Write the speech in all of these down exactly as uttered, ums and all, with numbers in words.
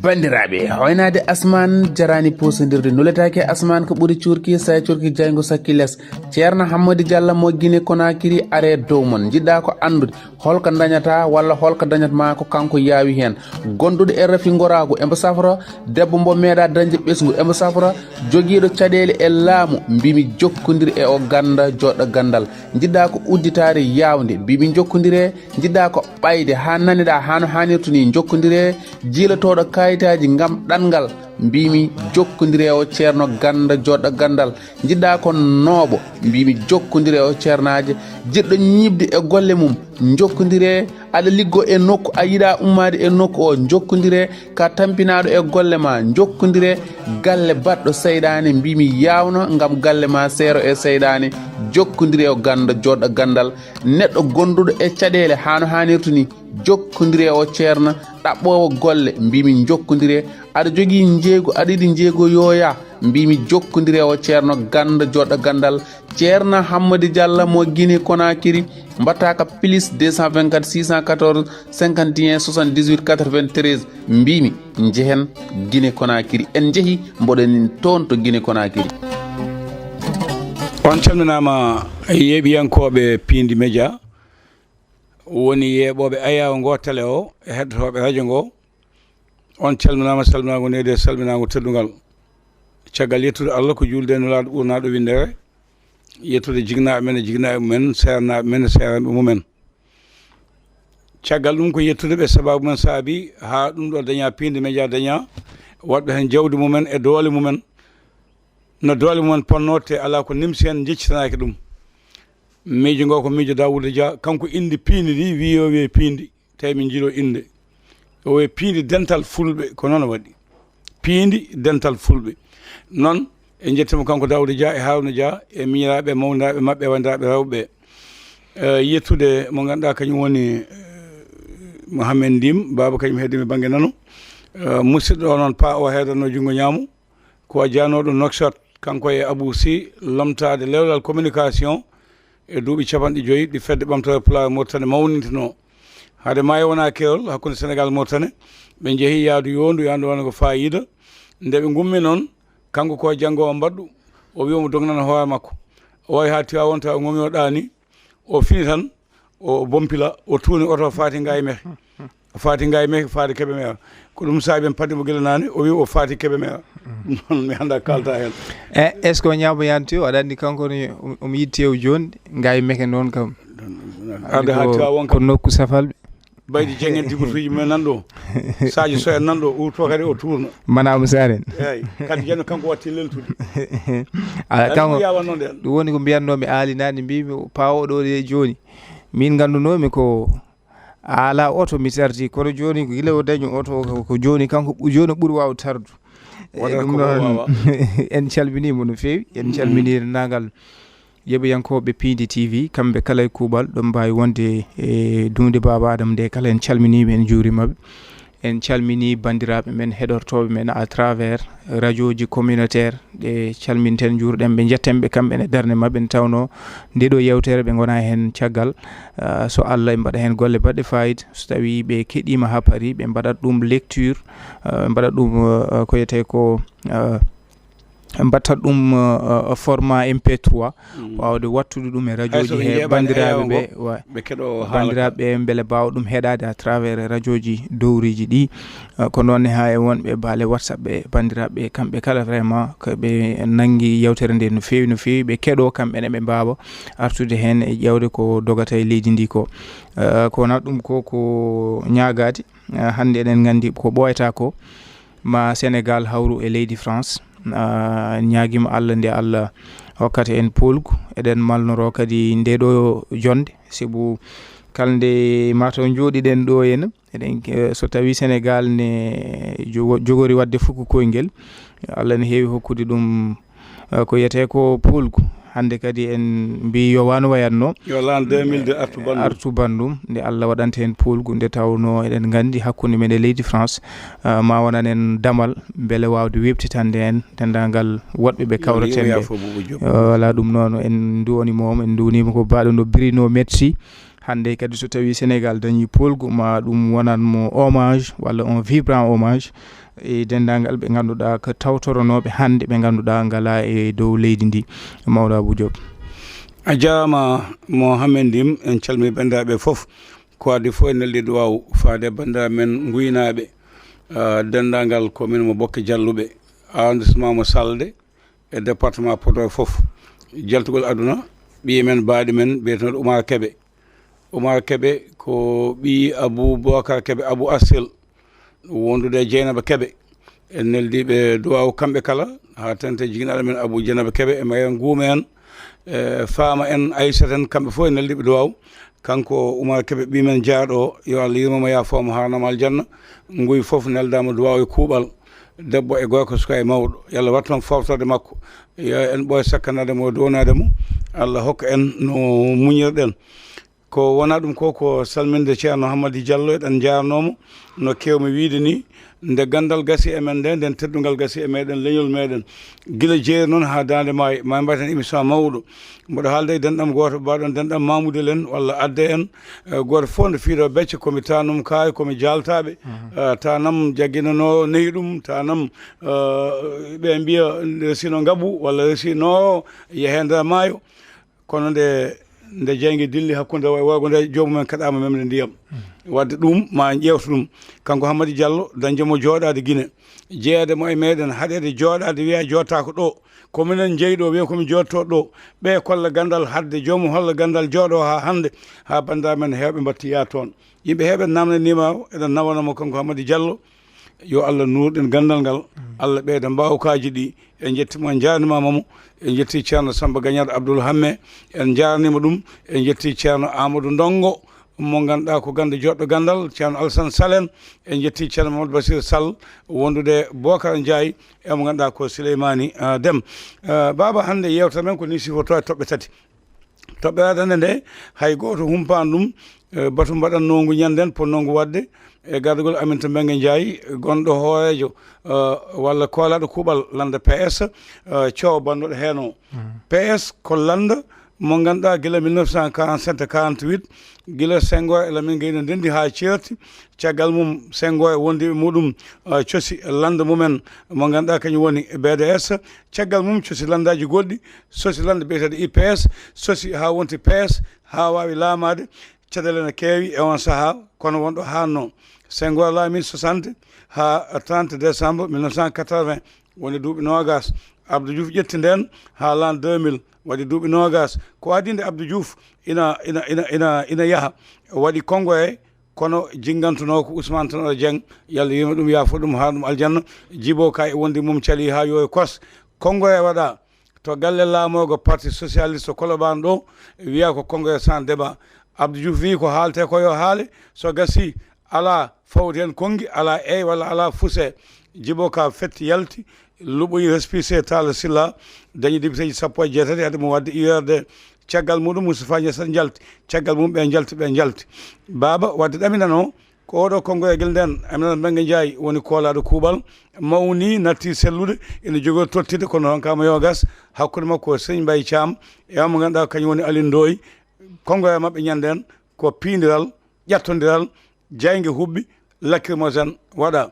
Banndiraaɓe, hoynaade asmaan jaraani puusindirde, nuletaake asmaan ko ɓuri cuurki, so a cuurki jaayngo sakki les. Ceerno Hammadi Jalla mo Gine Konakiri are dow mon. Njiɗɗaa ko anndude holko dañata walla holko dañat ma ko kanko yaawi heen. Gonduɗo e rafi ngoraagu embo safra, debbo mbo meeɗa dañde ɓesngu embo safra, jogiiɗo caɗeele e laamu, mbimi jokkondiri e o ganda joɗɗo gandal. Njiɗɗaa ko udditaare yaawnde, mbimi jokkondire. Njiɗɗaa ko ɓayde haa naneɗaa haa no haanirta ni, jokkondire. Jiilotooɗo kaayitaaji ngam ɗanngal, mbimi jokkondire o ceerno ganda joɗɗo gandal. Njiɗɗaa ko nooɓo, mbimi jokkondire o ceernaaje. Jiɗɗo ñiiɓde e golle mum, jokkondire. Aɗa liggoo e nokku, a yiɗaa ummaade e nokku o, jokkondire. Ka tampinaaɗo e golle ma, jokkondire. Galle baɗɗo seyɗaane, mbimi yaawno ngam galle ma seero e seyɗaane, jokkondire o ganda joɗɗo gandal. Neɗɗo gonduɗo e caɗeele haa no haanirta ni, jokkondire o ceerno. Ɗaɓɓoowo golle, mbimi jokkondire. Aɗa jogii njeeygu, aɗa yiɗi njeeygu yooya, mbimi jokkondire o ceerno ganda joɗɗo gandal. Ceerno Hammadi Jalla mo Gine Konakiri, mbaɗtaa ka plus deux cent vingt-quatre six cent quatorze cinquante et un soixante-dix-huit quatre-vingt-treize, mbimi njehen Gine Konakiri. En njehi, mboɗen toon to Gine Konakiri. On calminaama, yeeɓiyankooɓe Piindi Média, woni yeeɓooɓe ayaawo ngo tele o, e heɗotooɓe radio ngo. On calminaama, salminaango needi e salminaango teddungal. Caggal yettude Allah, ko juulde e Nulaaɗo ɓurnaaɗo winndere, yettude jiknaaɓe men e jiknaaɓe mumen, seernaaɓe men e seernaaɓe mumen. Caggal ɗum, ko yettude ɓe, sabaabu men saabi haa ɗum ɗo daña, Piindi Média daña, waɗɓe heen jawdi mumen e doole mumen. No doole mumen ponnoo, te alaa ko nimsi heen, njeccitanaaki ɗum. Miijo ngo ko miijo Daawuda Dia, kanko inndi piindi ndi, wi o wiye piindi, tawi min njiɗo innde. O wiye piindi dental fulɓe, ko noon waɗi. Piindi dental fulɓe. Noon, en njettii mo kanko Daawuda Dia e Haaruna Dia e miñiraaɓe e mawniraaɓe maɓɓe e wanndiraaɓe rewɓe. Eh, yettude mo ngannduɗaa kañum woni, eh, Mohamed Ndim, baaba kañum heddii mi bannge nano. Eh, musidɗo o noon, pa o heedanno junngo ñaamo. Ko a jaanooɗo Nouakchott, kanko e Abou Sy, lomtaade lewlal communication e duuɓi capanɗe joyi ɗi Fedde Ɓamtaare Pulaar Mauritanie mawnintinoo. Hade maayo wonaa keerol hakkunde Senegaal e Mauritanie, ɓe njehi yaadu yowndu, yaadu wonaa ko faayiida. Nde ɓe ngummi noon, kanko ko janngo o mbaɗɗu, o wi omo dognana hoore makko. O wayi haa Tiwaawoon tawa o ngoomi o ɗaani, o fini tan, o bompila, o tuuni oto o faati Ngaye Mékhé. O faati Ngaye Mékhé, faati Kébémer. Ko ɗum saabi en paddi mo gila naane, o wi o faati Kébémer. Ɗum noon mi annda kalta heen. E, est-ce que o ñaamo yanti o, aɗa anndi kanko ni, um, um yiɗi tew jooni, Ngaye Mékhé noon kam. Arde haa ko, Tiwaawoon ko kam. Nokku safalɓe. Baydi Jeŋ en digotuuji men nan ɗo. Sadio Sow en nan ɗo, o to kadi o tuurno. Manaamu Saar en. Eeyi, kadi jeno kanko watti leltude. Ala, kanko, ɗum woni ko mbiyatnoomi Aali naane, mbimi paawo ɗo de jooni. Min nganndunomi ko a alaa oto mi tardi, kono jooni ko gila o dañi oto o, ko jooni kanko ɓu-, jooni o ɓuri waawde tardu. E ɗum noon, en calminiima no feewi, en calminii denndaangal yeeɓiyankooɓe Piindi T V, kamɓe kala e kuuɓal, ɗo mbaawi wonde e duunde Baaba Adama nde kala, en calminiiɓe, en njuuriima ɓe. En calminii banndiraaɓe men, heɗortooɓe men à travers radiooji communautaire, ɗe calminten, njuurɗen ɓe, njetten ɓe kamɓe ne darnde maɓɓe, nde tawnoo nde ɗo yeewtere ɓe ngonaa heen caggal. Ah, so Allah, ɓe mbaɗa heen golle baɗɗe faayiida. So tawii ɓe keɗiima haa parii, ɓe mbaɗat ɗum lecture, ah, ɓe mbaɗat ɗum, ah, ko wiyetee ko, ah, mbaɗta ɗum, uh, format M P trois, waawde wattude ɗum e radiooji he banndiraaɓe ɓe, wa-, ɓe keɗoo haala banndiraaɓe ɓe mbele mbaawa ɗum heɗaade à travers radiooji dowriiji ɗi. Uh, ko noon ne haa e wonɓe baale WhatsApp ɓe, banndiraaɓe ɓe, kamɓe kala vraiment ko ɓe nanngi yeewtere nde no feewi, no feewi, ɓe keɗoo kamɓe ne, ɓe mbaawa artude heen e ƴeewde ko dogata e leydi ndi ko. Uh, ko wonaa ɗum ko, ko ñaagaade. Uh, hannde eɗen nganndi ko ɓooyata ko, ma Senegaal hawru e leydi France. Ah, ñaagiima Allah nde Allah hokkata en poolgu. Eɗen malnoroo kadi nde ɗo jonnde, sibu kala nde mataw njooɗiɗen ɗo henna, eɗen, eh, so tawii Senegaal ne jogo-, jogori waɗde fuku koyngel, Allah ne heewi hokkude ɗum, eh, ko wiyetee ko poolgu. Hannde kadi en mbii yo wano wayatno. Yo lan deux mille deux artu banndum. Artu banndum, nde Allah waɗanta en poolgu, nde tawnoo eɗen nganndi hakkunde men e leydi France, ah, ma wonan en damal mbele waawde weeɓtitande en denndaangal woɗɓe ɓe kawreten ɓe. Ah, wala ɗum noon, en nduwaniima mo, en nduwaniima ko baaɗo no Bruno Metsu. Hannde kadi so tawii Senegaal dañii poolgu, ma ɗum wonan mo hommage walla un vibrant hommage. E denndaangal ɓe ngannduɗaa ko tawtoronooɓe hannde, ɓe ngannduɗaa ngalaa e dow leydi ndi. Mawɗo Abou Diop. A jaaraama, Mohamed Ndim. En calmii banndiraaɓe fof. Ko adii fof en neldi duwaaw faade e banndiraaɓe men Nguynaaɓe, ah, denndaangal commune mo Bokke Jalluɓe, arrondissement mo Salde, e département Podor fof. Jaltugol aduna, ɓiye men, baaɗi men, biyeteeɗo Oumar Kebe. Oumar Kebe ko ɓiyi Aboubacar Kebe, Abou Assel, wondude e Jeynaba Kebe. En neldiiɓe duwaaw kamɓe kala, haa tente jiginaɗo men Abou Jeynaba Kebe, e Mariam Guuma en, e Faama en, Aissata en, kamɓe fof en neldiiɓe duwaaw. Kanko Oumar Kebe, ɓiy men jaaɗo o, yo Allah yurmo mo, yaafoo mo, haarnoo mo aljanna. Nguy fof neldaama duwaaw e kuuɓal, debbo e gorko, suka e mawɗo. Yo Allah wattu en fawtorde makko. Yo en ɓooy sakkanaade mo, downaade mo. Allah hokka en no muñirɗen. Ko wonaa ɗum ko, ko salminde Ceerno Hammadi Diallo, eɗen njaarnoo mo, no keewmi wiyde ni, nde ganndal gasi e men nde, nden teddungal gasi e meɗen, leñol meɗen. Gila jeeri noon haa daande maayo, ma mbaɗen émission mawɗo. Mboɗo haalda e denɗam gooto, mbaɗon denɗam Mamoudou Len, walla adde en, eh, gooto fof nde fiiɗo becce, ko mi tanum kaari, ko mi jaaltaaɓe. Mhm. Eh, tanam jagginanoo nehi ɗum, tanam, eh, ɓe mbiya resino ngabu, walla resino yehe nder maayo. Kono nde, nde jeynge dilli hakkunde wa-, worgo nde, joomum en kaɗaama memde ndiyam. Mm. Wadde ɗum, ma en ƴeewtu ɗum. Kanko Hammadi Diallo, dañde mo jooɗaade Gine, jeyaade mo e meɗen, haɗeede jooɗaade, wiya jooɗtaako ɗo. Ko minen jeyi ɗo, wiya ko mi jooɗto ɗo. Ɓe kolla ganndal, haɗde joomum holla ganndal, jooɗo haa hannde, haa banndiraaɓe men heewɓe mbattiyaa toon. Yimɓe heewɓe namnaniima, eɗen nawana mo kanko Hammadi Diallo. Yo Allah nuurɗin ganndal ngal, Allah ɓeyda mbaawkaaji ɗi. En njetti mo, en njaarnimaama mo. En njetti Ceerno Samba Gagnad Abdoul Hamme, en njaarniima ɗum. En njetti Ceerno Amadou Ndongo, mo ngannduɗaa ko ganndo jooɗɗo ganndal, Ceerno Alassane Sall en. En njetti Ceerno Mamadou Bassirou Sall, wondude Bokar Ndiaye, e mo ngannduɗaa ko Souleymani, ah, Dem. Ah, Baaba, hannde yeewtere men ko ni sifotoo e toɓɓe tati. Toɓɓere adannde nde, hay gooto humpaani ɗum, eh, batu mbaɗannoo ngu ñannden, potnoo ngu waɗde e gardagol Aminata Mbengue Ndiaye, gonɗo hooreejo, eh, walla koolaaɗo kuuɓal lannda P S, eh, coow bannduɗo heen o. Mm. P S ko lannda mo ngannduɗaa gila mille neuf cent quarante-sept quarante-huit, gila Senghor e Lamine Gueye no ndenndi haa ceerti, caggal mum Senghor e wondiiɓe muɗum, eh, cosi lannda mumen mo ngannduɗaa kañum woni B D S, caggal mum cosi lanndaaji goɗɗi, sosi lannda biyeteeɗo I P S, sosi haa wonti P S, haa waawi laamaade. Caɗeele ene keewi e oon sahaa, kono won ɗo haannoo. Senghor laamii soixante haa trente décembre mille neuf cent quatre-vingts, woni duuɓi noogaas. Abdou Diouf ƴetti ndeen haa l'an deux mille, waɗi duuɓi noogaas. Ko adii nde Abdou Diouf ina, ina, ina, ina, ina yaha, waɗi Kongoye, kono jinngantunoo ko Ousmane Tanor Dieng, yo Allah yurmo ɗum, yaafo ɗum, haarna ɗum aljanna. Djibo Ka e wondi mum calii haa yoori kos. Kongoye waɗaa to galle laamorgo Parti Socialiste Colobane ɗo, wiyaa ko Congrès sans débat. Abdou Diouf wii ko haaletee ko yo haale, so gasii alaa fawti heen konngi, alaa eey walla alaa fusee. Djibo Ka fetti yalti, luɓoyi récépissé Talla Sylla, dañi députéji sappo e jeetati, hade mum waɗde U R D. Caggal muɗum Moustapha Niasse njalti, caggal mum ɓe njalti, ɓe njalti. Baaba, waɗde ɗaminanoo, ko oɗo konngoyagel nden, Aminata Mbengue Ndiaye woni koolaaɗo kuuɓal, mawni, natti sellude, ina jogori tottide, kono ronkaama yogas hakkunde makko e Serigne Mbaye Thiam, e mo ngannduɗaa kañum woni Alioune Ndoye. Konngoye maɓɓe ñanden ko piindiral, ƴattondiral, jaynge huɓɓi, lacrymogène waɗa.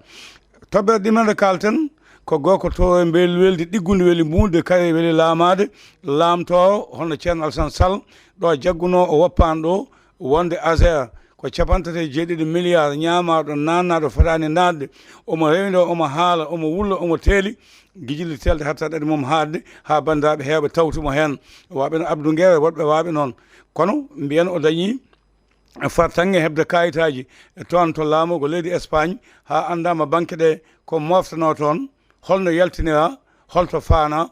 Toɓɓere ɗimere nde kaalten, ko gorko to e mbeel weldi ɗiggundi weli mbuundi, kare weli laamaade, laamtoowo hono Ceerno Alassane Sall, ɗo jaggunoo o woppaani ɗo, wonde Azer ko capanɗe tati e jeeɗiɗi milliards ñaamaaɗo, naannaaɗo, fotaani naatde. Omo rewindoo, omo haala, omo wulla, omo teeli, gijilli teelɗe hatta ɗaɗi mum haaɗde, haa banndiraaɓe heewɓe tawti mo heen. Waaɓe no Abdou Nguer, woɗɓe waaɓe noon. Kono mbiyen o dañii fartaŋŋe heɓde kaayitaaji toon to laamorgo leydi Espagne, haa anndaama banke ɗe ko moftanoo toon, holno yaltiniraa, holto faanaa,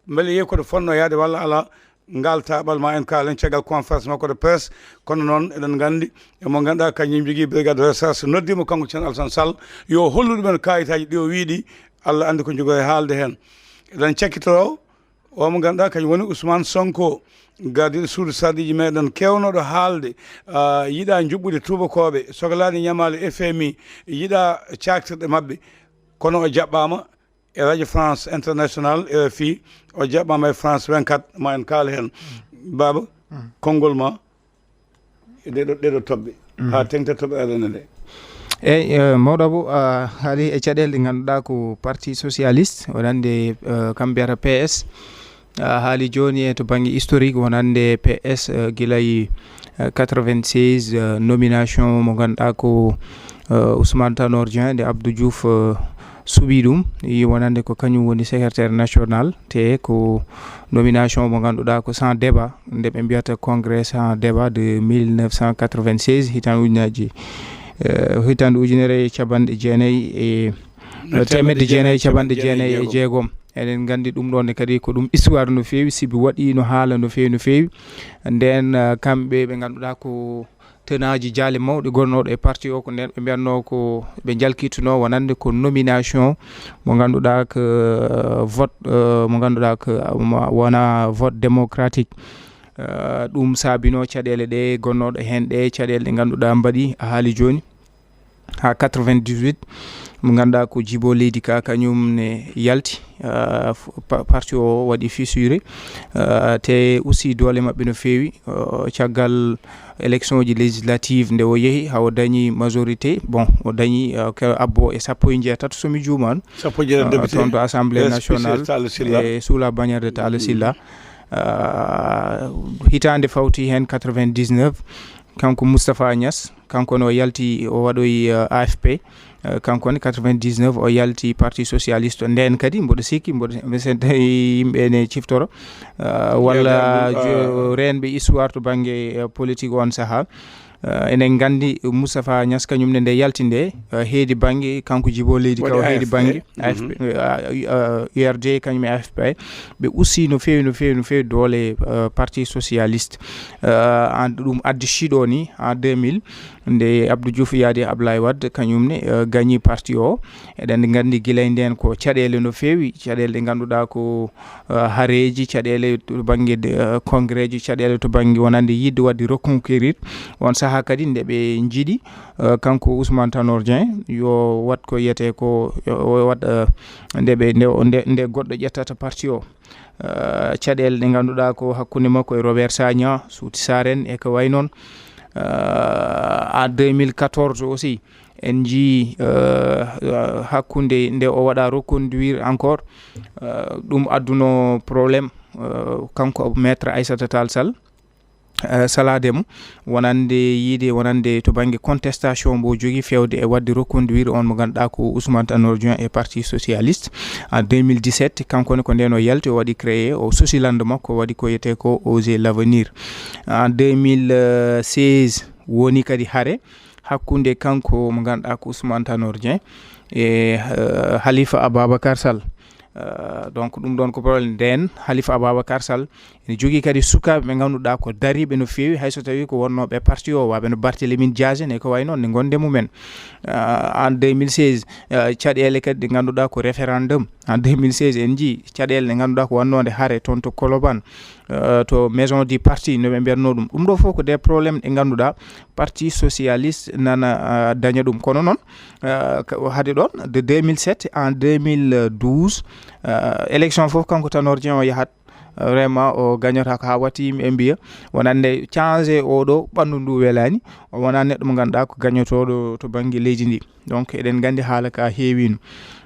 mbele yehi koto fotnoo yahde walla alaa. Ngal taaɓal ma en kaalen caggal conférence makko de presse, kono noon eɗen nganndi emo ngannduɗaa kañum jogii brigade de recherche, noddiimo kanko Ceerno Alassane Sall yo hollu ɗumen kaayitaaji ɗi o wiyi ɗi, Allah anndi ko njogori haalde heen. Eɗen cakkitoro o mo ngannduɗaa kañum woni Ousmane Sonko, gardiiɗo suudu sarɗiiji meɗen, keewnooɗo haalde, ah, yiɗaa njuɓɓude tuubakooɓe, sokolaani ñamaale F M I, yiɗaa caaktirɗe maɓɓe, kono o jaɓɓaama e Radio France International, R F I, o jaɓɓaama e France vingt-quatre, ma en kaal heen. Baaba, konngol ma e ɗeɗo, ɗeɗo toɓɓe, haa teŋta toɓɓe arana nde. Eyyi, eh, mawɗo Abou, a haali e caɗeele ɗe ngannduɗaa ko Parti Socialiste, wonande, eh, kam mbiyata P S. A haali jooni e to bannge historique, wonande P S, eh, gila e, eh, quatre-vingt-seize, eh, nomination mo ngannduɗaa ko, eh, Ousmane Tanor Dieng, nde Abdou Diouf, eh, suɓii ɗum, i wonande ko kañum woni secrétaire national, te ko nomination mo ngannduɗaa ko sans débat, nde ɓe mbiyata congrès sans débat de mille neuf cent quatre-vingt-seize, hitaande ujunnaaji, eh, hitaande ujunere e capanɗe jeenayi e, eh, teemedde jeenayi e capanɗe jeenayi e jeegom. Eɗen nganndi ɗum ɗoon ne kadi ko ɗum histoire no feewi, sibu waɗiino haala no feewi, no feewi. Ndeen, eh, kamɓe ɓe ngannduɗaa ko tenaaji jaale mawɗe gonnooɗo e parti o, ko ndeen ɓe mbiyatnoo ko ɓe njalkitunoo wonande ko nomination mo ngannduɗaa ko, eh, vote, eh, mo ngannduɗaa ko, eh, ma-, wona vote démocratique. Eh, ɗum saabinoo caɗeele ɗe gonnooɗo heen ɗe, caɗeele ɗe ngannduɗaa mbaɗi a haali jooni haa quatre-vingt-dix-huit, mo ngannduɗaa ko Jibo Leydi Ka, kañum ne yalti, eh, f-, pa-, parti o waɗi fissuré, eh, te aussi doole maɓɓe no feewi, eh, caggal élection ji législative nde o yehi, haa o dañi majorité, bon, o dañi, eh, ko abbo e sappo e jeetato, so mi juumaano. Sappo e jeetato, eh, député. Toon to Assemblée nationale, Talla Sylla, e sous la bannière de Talla Sylla. Eh, hitaande fawti heen quatre-vingt-dix-neuf, kanko Moustapha Niass, kanko ne o yalti, o waɗoyi, eh, A F P. Eh, kanko ne quatre-vingt-dix-neuf o yalti Parti Socialiste. Ndeen kadi mboɗo sikki, mboɗo, mi sen tawi yimɓe ne ciftoro, eh, walla, eh, jo-, reenɓe histoire to bannge, eh, politique on sahaa. Eh, eɗen nganndi Moustapha Niass kañum ne nde yalti nde, eh, heedi bannge, kanko Jibo Leydi Ka o heedi bannge A F P, eh, eh, U R D kañum e A F P. Ɓe usti no feewi, no feewi, no feewi doole, eh, Parti Socialiste. Eh, an ɗum addi siɗo ni en deux mille, nde Abdou Diouf yaadi Ablaye Wade, kañum ne, eh, gañi parti o. Eɗen nganndi gila e ndeen ko caɗeele no feewi, caɗeele ɗe ngannduɗaa ko, eh, hareeji, caɗeele to bannge de, eh, congrès ji, caɗeele to bannge wonande yiɗde waɗde reconquérir. On sahaa kadi nde ɓe njiɗi, eh, kanko Ousmane Tanor Dieng, yo waɗ ko yiyetee ko, yo waɗ, eh, nde ɓe, nde, nde, nde goɗɗo ƴettata parti o. Eh, caɗeele ɗe ngannduɗaa ko hakkunde makko e Robert Sagna, Suuti Saar en e ko wayi noon. Eh, en deux mille quatorze aussi, en njii, eh, eh, hakkunde nde o waɗa reconduire encore, eh, ɗum adduno problème, eh, kanko Maître Aïssata Tall Sall, eh, salaade mo, wonande yiide, wonande to bannge contestation mbo jogii feewde e waɗde reconduire on mo ngannduɗaa ko Ousmane Tanor Dieng e Parti Socialiste. En deux mille dix-sept, kanko ne ko ndeen o yalti, o waɗi créé, o sosi lannde makko, o waɗi ko wiyetee ko Oser l'avenir. En deux mille seize, woni kadi hare hakkunde kanko mo ngannduɗaa ko Ousmane Tanor Dieng e, eh, Khalifa Ababacar Sall. Eh, donc, ɗum ɗoon ko problème. Ndeen, Khalifa Ababacar Sall ene jogii kadi sukaaɓe ɓe ngannduɗaa ko dariiɓe no feewi, hay so tawii ko wonnooɓe e parti o, waɓe no Barthélémy Dias en e ko wayi noon, ne ngonde mumen. Eh, en deux mille seize, eh, caɗeele kadi ɗe ngannduɗaa ko référendum. En deux mille seize, en njii caɗeele ɗe ngannduɗaa ko wannoonde hare toon to Colobane, eh, to maison du parti, no ɓe mbiyatnoo ɗum. Ɗum ɗo fof ko des problèmes ɗe ngannduɗaa Parti Socialiste nana, eh, daña ɗum. Kono noon, eh, ka-, hade ɗoon, de deux mille sept en deux mille douze, eh, élection fof kanko Tanor Dieng o yahat, eh, vraiment o gañotaako, haa watti yimɓe mbiya wonande changé oɗo ɓanndu ndu welaani, o wonaa neɗɗo mo ngannduɗaa ko gañotooɗo to bannge leydi ndi. Donc, eɗen nganndi haala ka heewiino.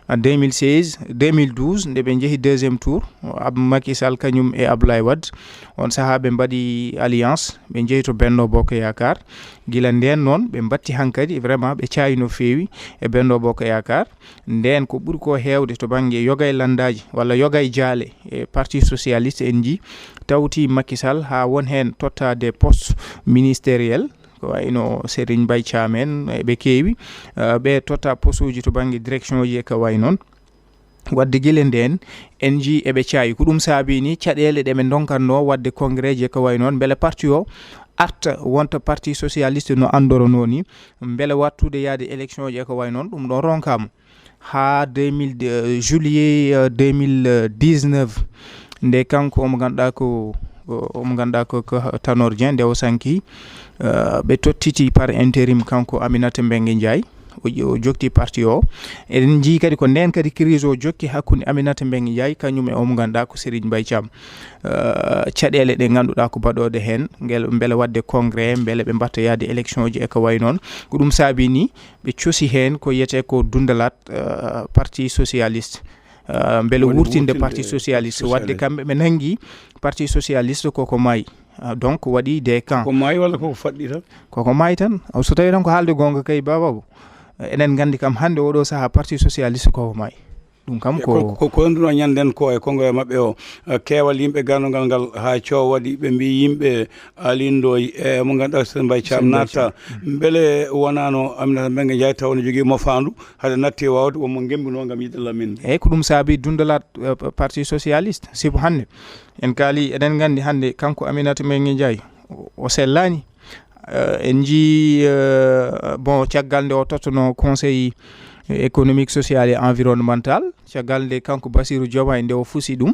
En deux mille seize, deux mille douze, nde ɓe njehi deuxième tour, Ab-, Macky Sall kañum e Abdoulaye Wade, on sahaa ɓe mbaɗi alliance, ɓe njehi to Benno Bokk Yaakaar. Gila ndeen noon, ɓe mbatti hankadi, vraiment, ɓe caayi no feewi e Benno Bokk Yaakaar. Ndeen ko ɓuri ko heewde to bannge yoga e lanndaaji walla yoga e jaale e Parti Socialiste en njii, tawti Macky Sall haa won heen totta des postes ministériels, ko wayno Serigne Mbaye Thiam en, e ɓe keewi, eh, ɓe totta posuuji to bannge direction ji e ko wayi noon. Wadde gila ndeen, en njii eɓe caayi. Ko ɗum saabi ni caɗeele ɗe ɓe ndonkatnoo wadde congrès ji e ko wayi noon, mbele parti o arta wonta Parti Socialiste no anndornoo ni, mbele wattude yaade élection ji e ko wayi noon, ɗum ɗoon ronkaama. Haa deux mille, euh, juillet, euh, deux mille dix-neuf, nde kanko omo ngannduɗaa ko, omo ngannduɗaa ko, ko Tanor Dieng, nde o sanki, euh, ɓe tottiti par intérim kanko Aminata Mbengue Ndiaye. O ƴe-, o jokti parti o. Eɗen njii kadi ko ndeen kadi crise o jokki hakkunde Aminata Mbengue Ndiaye, kañum e o mo ngannduɗaa ko Serigne Mbaye Thiam. Eh, caɗeele ɗe ngannduɗaa ko baɗooɗe heen, ngel, mbele waɗde congrès, mbele ɓe mbatta yahde élection ji e ko wayi noon. Ko ɗum saabi ni ɓe cosi heen ko wiyetee ko Dundalat, eh, Parti Socialiste. Eh, mbele wurtinde Parti Socialiste. Waɗde kamɓe ɓe nanngi Parti Socialiste koko maayi. Ah, donc waɗi des camps. Ko maayi walla koko faɗɗi tan? Koko maayi tan. Aw, so tawi tan ko haalde goonga kay, Baba Boubou, enen nganndi kam hannde oɗo sahaa Parti Socialiste koko maayi. Ɗum kam ko, ko, ko, ko ɗum ɗo ñanden ko e konngol maɓɓe o, eh, keewal yimɓe garnogal ngal haa coow waɗi, ɓe mbi yimɓe Aly Ndoye e mo ngannduɗaa Serigne Mbaye Thiam natta. Mbele wonaano Aminata Mbengue Ndiaye taw no jogii mofaandu hade natti e waawde wonmo ngembinoo ngam yiɗde laminde? Eeyi, ko ɗum saabi Dundalat, eh, Parti Socialiste, sibu hannde en kaali, eɗen nganndi hannde kanko Aminata Mbengue Ndiaye, o, o sellaani. Eh, en njii, eh, bon, caggal nde o tottuno Conseil économique, social et environnemental, caggal nde kanko Bassirou Diomaye nde o fusi ɗum,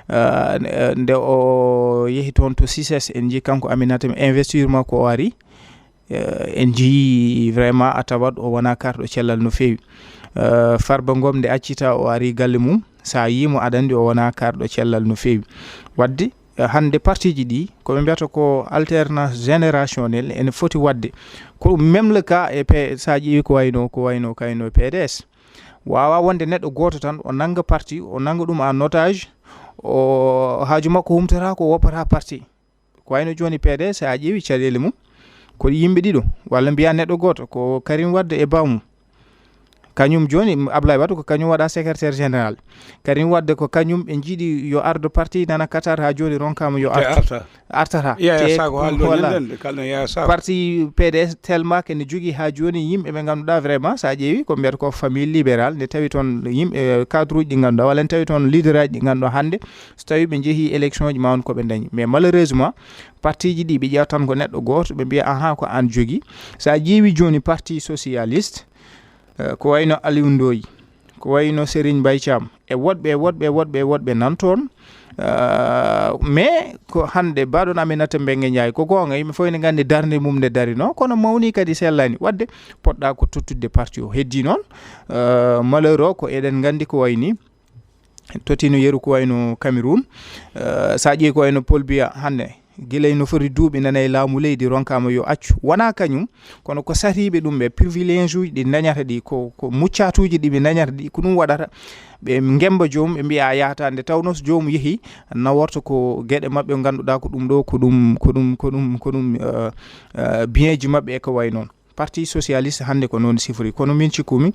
eh, nde o yehi toon to sises, en njii kanko Aminata, investiture makko o ari. Eh, en njii vraiment a tawat o wonaa karɗo cellal no feewi. Eh, Farba Ngom nde accita o ari galle mum, sa yii mo aɗa anndi o wonaa karɗo cellal no feewi. Waɗde, eh, hannde partiji ɗi, ko ɓe mbiyata ko alternance générationnelle, ene foti waɗde. Ko même le cas e P-, sa ƴeewi ko wayno, ko wayno kayno P D S. Waawa wonde neɗɗo gooto tan, o nannga parti, o nannga ɗum en otage, o, haaju makko humtata ko woppata parti. Ko wayno jooni P D S, a ƴeewi caɗeele mum, ko yimɓe ɗiɗo, walla mbiya neɗɗo gooto, ko Karim Wade e bamum. Kañum jooni, Ablaye Wade ko kañum waɗa secrétaire général. Karim Wade ko kañum ɓe njiɗi yo ardo parti nana Qatar, haa jooni ronkaama yo artu. Artata. Te ko haalde ɗum ɗo walla ñanden, kalɗen Yaya Sakho. Parti P D S tellement que ne jogii haa jooni yimɓe ɓe ngannduɗaa vraiment, sa ƴeewi ko mbiyata ko famille libérale, nde tawi toon yimɓe, eh, cadre uji ɗi ngannduɗaa, walla ne tawi toon leader aji ɗi ngannduɗaa hannde, so tawi ɓe njehii élection ji ma won ko ɓe dañi. Mais malheureusement, partiji ɗi ɓe ƴeewa tan ko neɗɗo gooto, ɓe mbiya, "Ahan, ko aan jogii." Sa ƴeewi jooni Parti Socialiste, eh, ko wayno Aliou Ndoye, ko wayno Serigne Mbaye Thiam, e woɗɓe, e woɗɓe, e woɗɓe, e woɗɓe nan toon. Eh, mais ko hannde mbaɗon Aminata Mbengue Ndiaye, ko goonga, yimɓe fof ene nganndi darnde mum nde darino, kono mawni kadi sellani. Waɗde poɗɗa ko tottudde parti o. Heddi noon, eh, malheur o ko eɗen nganndi ko wayni, tottino yeru ko wayno Cameroun. Eh, sa ƴeewi ko wayno Paul Biya hannde, gila no foti duuɓi nana e laamu leydi, ronkaama yo accu. Wonaa kañum, kono ko sariiɓe ɗum ɓe, privilège uji ɗi dañata ɗi, ko, ko muccatuuji ɗi ɓe dañata ɗi, ko ɗum waɗata ɓe ngemba joomum, ɓe mbiya a yahata. Nde tawnoo so joomum yehii, naworta ko geɗe maɓɓe ngannduɗaa ko ɗum ɗo, ko ɗum, ko ɗum, ko ɗum, ko ɗum, eh, eh, bien ji maɓɓe e ko wayi noon. Parti Socialiste hannde ko noon sifori. Kono min cikkumi,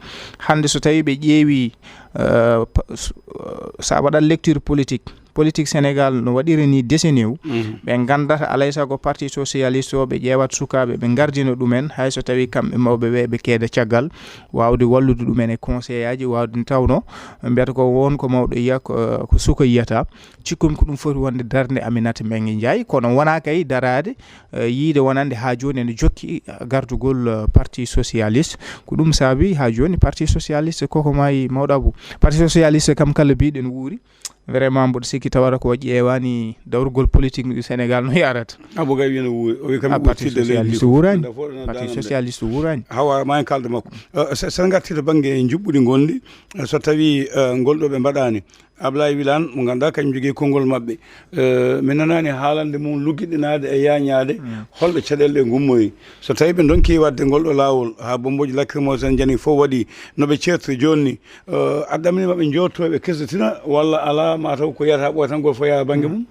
hannde so tawi ɓe ƴeewi, eh, pa-, s-, eh, sa waɗat lecture politique, politique Sénégal no waɗiri ni décennie o, mhm, ɓe nganndata alay sago Parti Socialiste o, ɓe ƴeewat sukaaɓe, ɓe ngardina ɗumen, hay so tawi kamɓe mawɓe ɓe, ɓe keeda caggal, waawde wallude ɗumen e conseil aji, waawde tawno, ɓe mbiyata ko won ko mawɗo yiya, ko, eh, ko suka yiyata. Cikkumi ko ɗum foti wonde darnde Aminata Mbengue Ndiaye, kono wonaa kay daraade, eh, yiide wonande haa jooni ene jokki, eh, gardugol, eh, Parti Socialiste. Ko ɗum saabi haa jooni Parti Socialiste koko maayi, mawɗo Abou. Parti Socialiste kam kala mbiɗen wuuri. Vraiment mboɗo sikki tawata ko ƴeewaani dawrugol politique ndu Sénégal no yarata. Abou Gaye wiyano wuuri. O wi kam Ah, ɓe Parti ɓurtidde leydi Socialiste ndi. Wuuraani. Nda fo-, nda Parti dana nde. Socialiste wuuraani. Hawa ma en kalda makko. Eh, so, so en ngartii to bannge njuɓɓudi ngonɗi, eh, so tawi, eh, ngol ɗo ɓe mbaɗaani, Ablaye Wilane, mo ngannduɗaa kañum jogii konngol maɓɓe. Eh, mi nanaani haalande mum luggiɗinaade e yaañaade, mm, holɗo caɗeele ɗe ngummoyi. So tawii ɓe ndonkii waɗde ngol ɗo laawol haa bommboji lacrymogène jani fof waɗi, no ɓe ceerti jooni ni, eh, aɗa ɗaminii ma ɓe njootto ɓe kesditina walla alaa, ma taw ko yiyata ɓooy tan, ngol fof yaha bannge mum?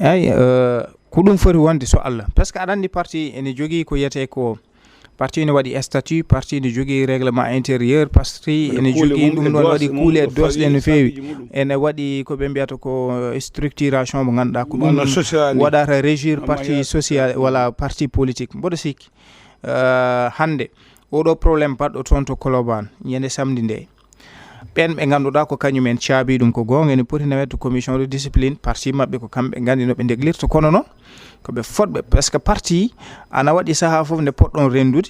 Eey, eh, ko ɗum foti wonde so Allah. Parce que aɗa anndi parti ene jogii ko wiyetee ko parti ene waɗi statut, parti ene jogii règlement intérieur, parti ene jogii ɗum ɗoon, waɗi kuule e doosɗe no feewi. Ene waɗi ko ɓe mbiyata ko, eh, structuration mo ngannduɗaa ko ɗum waɗata régir parti social, walla parti politique. Mboɗo sikki, eh, hannde oɗo problème baɗɗo toon to Colobane, ñande samedi nde, ɓeen ɓe ngannduɗaa ko kañum en caabi ɗum, ko goonga, ene poti nawetde commission de discipline, parti maɓɓe ko kamɓe nganndi no ɓe ndeglirta, kono noon ko ɓe fotɓe, parce que parti ana waɗi sahaa fof nde potɗon renndude,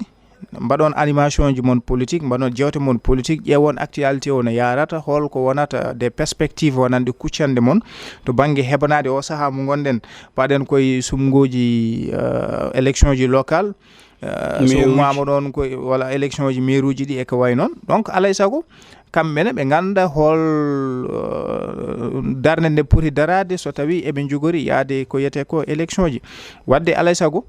Mbaɗon animation ji mon politique, mbaɗon jewte mon politique, ƴeewon actualité o no yaarata, hol ko wonata des perspectives wonande kuccande mon to bannge heɓanaade o sahaa mo ngonɗen. Mbaɗen koye sumngooji, euh, élection ji locale, euh, so Meeruuji. Ummaama ɗoon koye, walla élection ji meeruuji ɗi e ko wayi noon. Donc, alaa e sago, kamɓe ne ɓe ngannda hol, euh, darnde nde poti daraade so tawii eɓe njogori yahde ko wiyetee ko élection ji. Waɗde alaa e sago,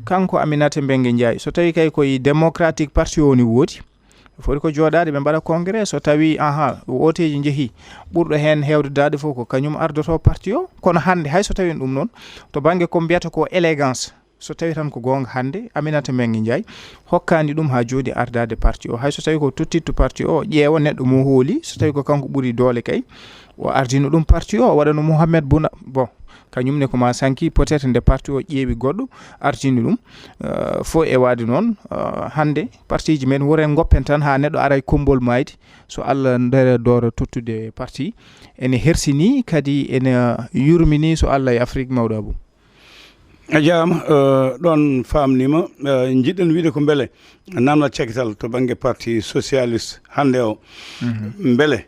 kanko Aminata Mbengue Ndiaye, so tawii kay koye Democratic Party o woni woodi, foti ko jooɗaade ɓe mbaɗa congrès. So tawii, aha, ooteeji njehii, ɓurɗo heen heewde daaɗe fof ko kañum ardoto parti o. Kono hannde, hay so tawii ɗum noon, to bannge ko mbiyata ko élégance, so tawii tan ko goonga, hannde Aminata Mbengue Ndiaye hokkaani ɗum haa jooɗi ardaade parti o. Hay so tawii ko tottitto parti o, ƴeewa neɗɗo mo hooli, so tawii ko kanko ɓuri doole kay, o ardino ɗum parti o, o waɗano Mohamed Boun, bon, kañum ne ko ma sanki, peut-être nde parti o ƴeewi goɗɗo, ardini ɗum, euh, fof e waade noon, euh, hannde parti ji men, woren ngoppen tan haa neɗɗo ara e kommbol maayde, so Allah ndere doora tottude parti, ene hersini, kadi ene yurmini, so Allah e Afrique mawɗo Abou. A jaaraama, eh, ɗoon faamniima. Eh, njiɗɗen wiyde ko mbele namdal cakkital to bannge Parti Socialiste hannde o. Mhm. Mbele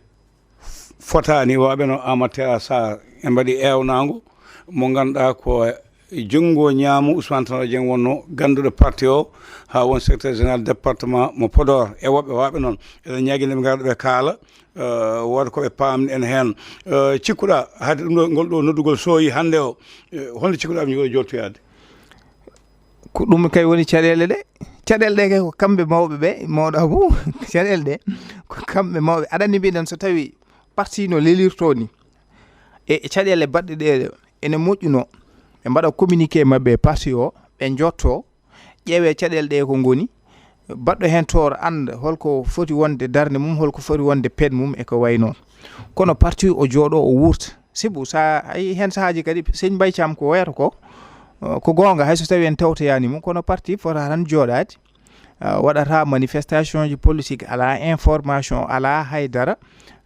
fotaani waɓe no Amadou Théa Sarr, en mbaɗi eewnaango mo ngannduɗaa ko junngo ñaamo Ousmane Tanor Dieng wonno gannduɗo parti o, haa won secrétaire général département mo Podor e woɓɓe waɓe noon. Eɗen ñaagii nde ɓe ngara ɓe kaala, eh, wooda ko ɓe paamni en heen. Eh, cikkuɗaa hade ɗum ɗo, ngol ɗo noddugol sooyi hannde o, eh, holno cikkuɗaa ɓe njogori jottoyaade? Ko ɗum kay woni caɗeele ɗe. Caɗeele ɗe kay ko kamɓe mawɓe ɓe, mawɗo Abou. Caɗeele ɗe ko kamɓe mawɓe. Aɗa anndi mbiɗen so tawii parti no lelirtoo ni, e caɗeele baɗɗe ɗe ene moƴƴuno, ɓe mbaɗa communiqué maɓɓe e parti o, ɓe njotto, ƴeewe caɗeele ɗe ko ngoni, baɗɗo heen toor annda holko foti wonde darnde mum, holko foti wonde pet mum e ko wayi noon. Kono parti o jooɗo o wurta. Sibu sa ay heen sahaaji kadi, Sëñ Mbaye Thiam ko wayata ko, uh, ko goonga, hay so tawii en tawtoyaani mum, kono parti fota tan jooɗaade, uh, waɗata manifestation ji politique, alaa information, alaa haydara,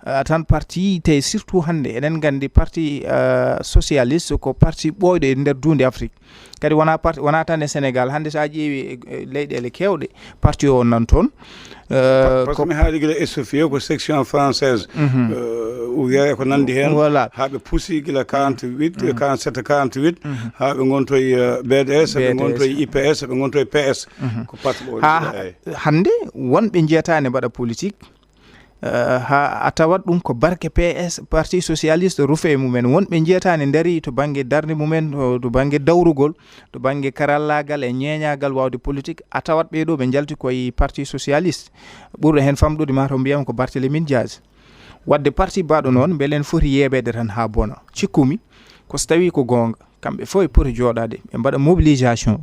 uh, tan parti, te surtout hannde eɗen nganndi parti, uh, socialiste ko parti ɓooyɗo e nder duunde Afrique. Kadi wona parti, wona tan e Sénégal. Hannde so a ƴeewi e, e leyɗeele keewɗe, parti o nan toon. Euh, par ce que ko mi haali gila S F I O ko section française, mhm, euh, ouvrière ko nanndi heen. Voilà. Haa ɓe pusi gila quarante-huit, mhm, quarante-sept, quarante-huit, mhm, haa ɓe ngontoyi, euh, B D S, ɓe B D S, ngontoyi I P S, ɓe ngontoyi P S. Mhm. Ko parti ɓooyɗo. Haa hannde wonɓe njiyataani mbaɗa politique, eh, haa a tawat ɗum ko barke P S, Parti Socialiste, rufe e mumen. Wonɓe njiyataani ndarii to bannge darnde mumen, to, to bannge dawrugol, to bannge karallaagal e ñeeñaagal waawde politique, a tawat ɓee ɗoo ɓe njalti koye Parti Socialiste. Ɓurɗo heen famɗude maa taw mbiyam ko Barthélémy Dias. Waɗde parti baɗɗo noon, mbele en foti yeebeede tan haa bona? Cikkumi ko so tawii ko goonga, kamɓe fof e poti jooɗaade, ɓe mbaɗa mobilisation.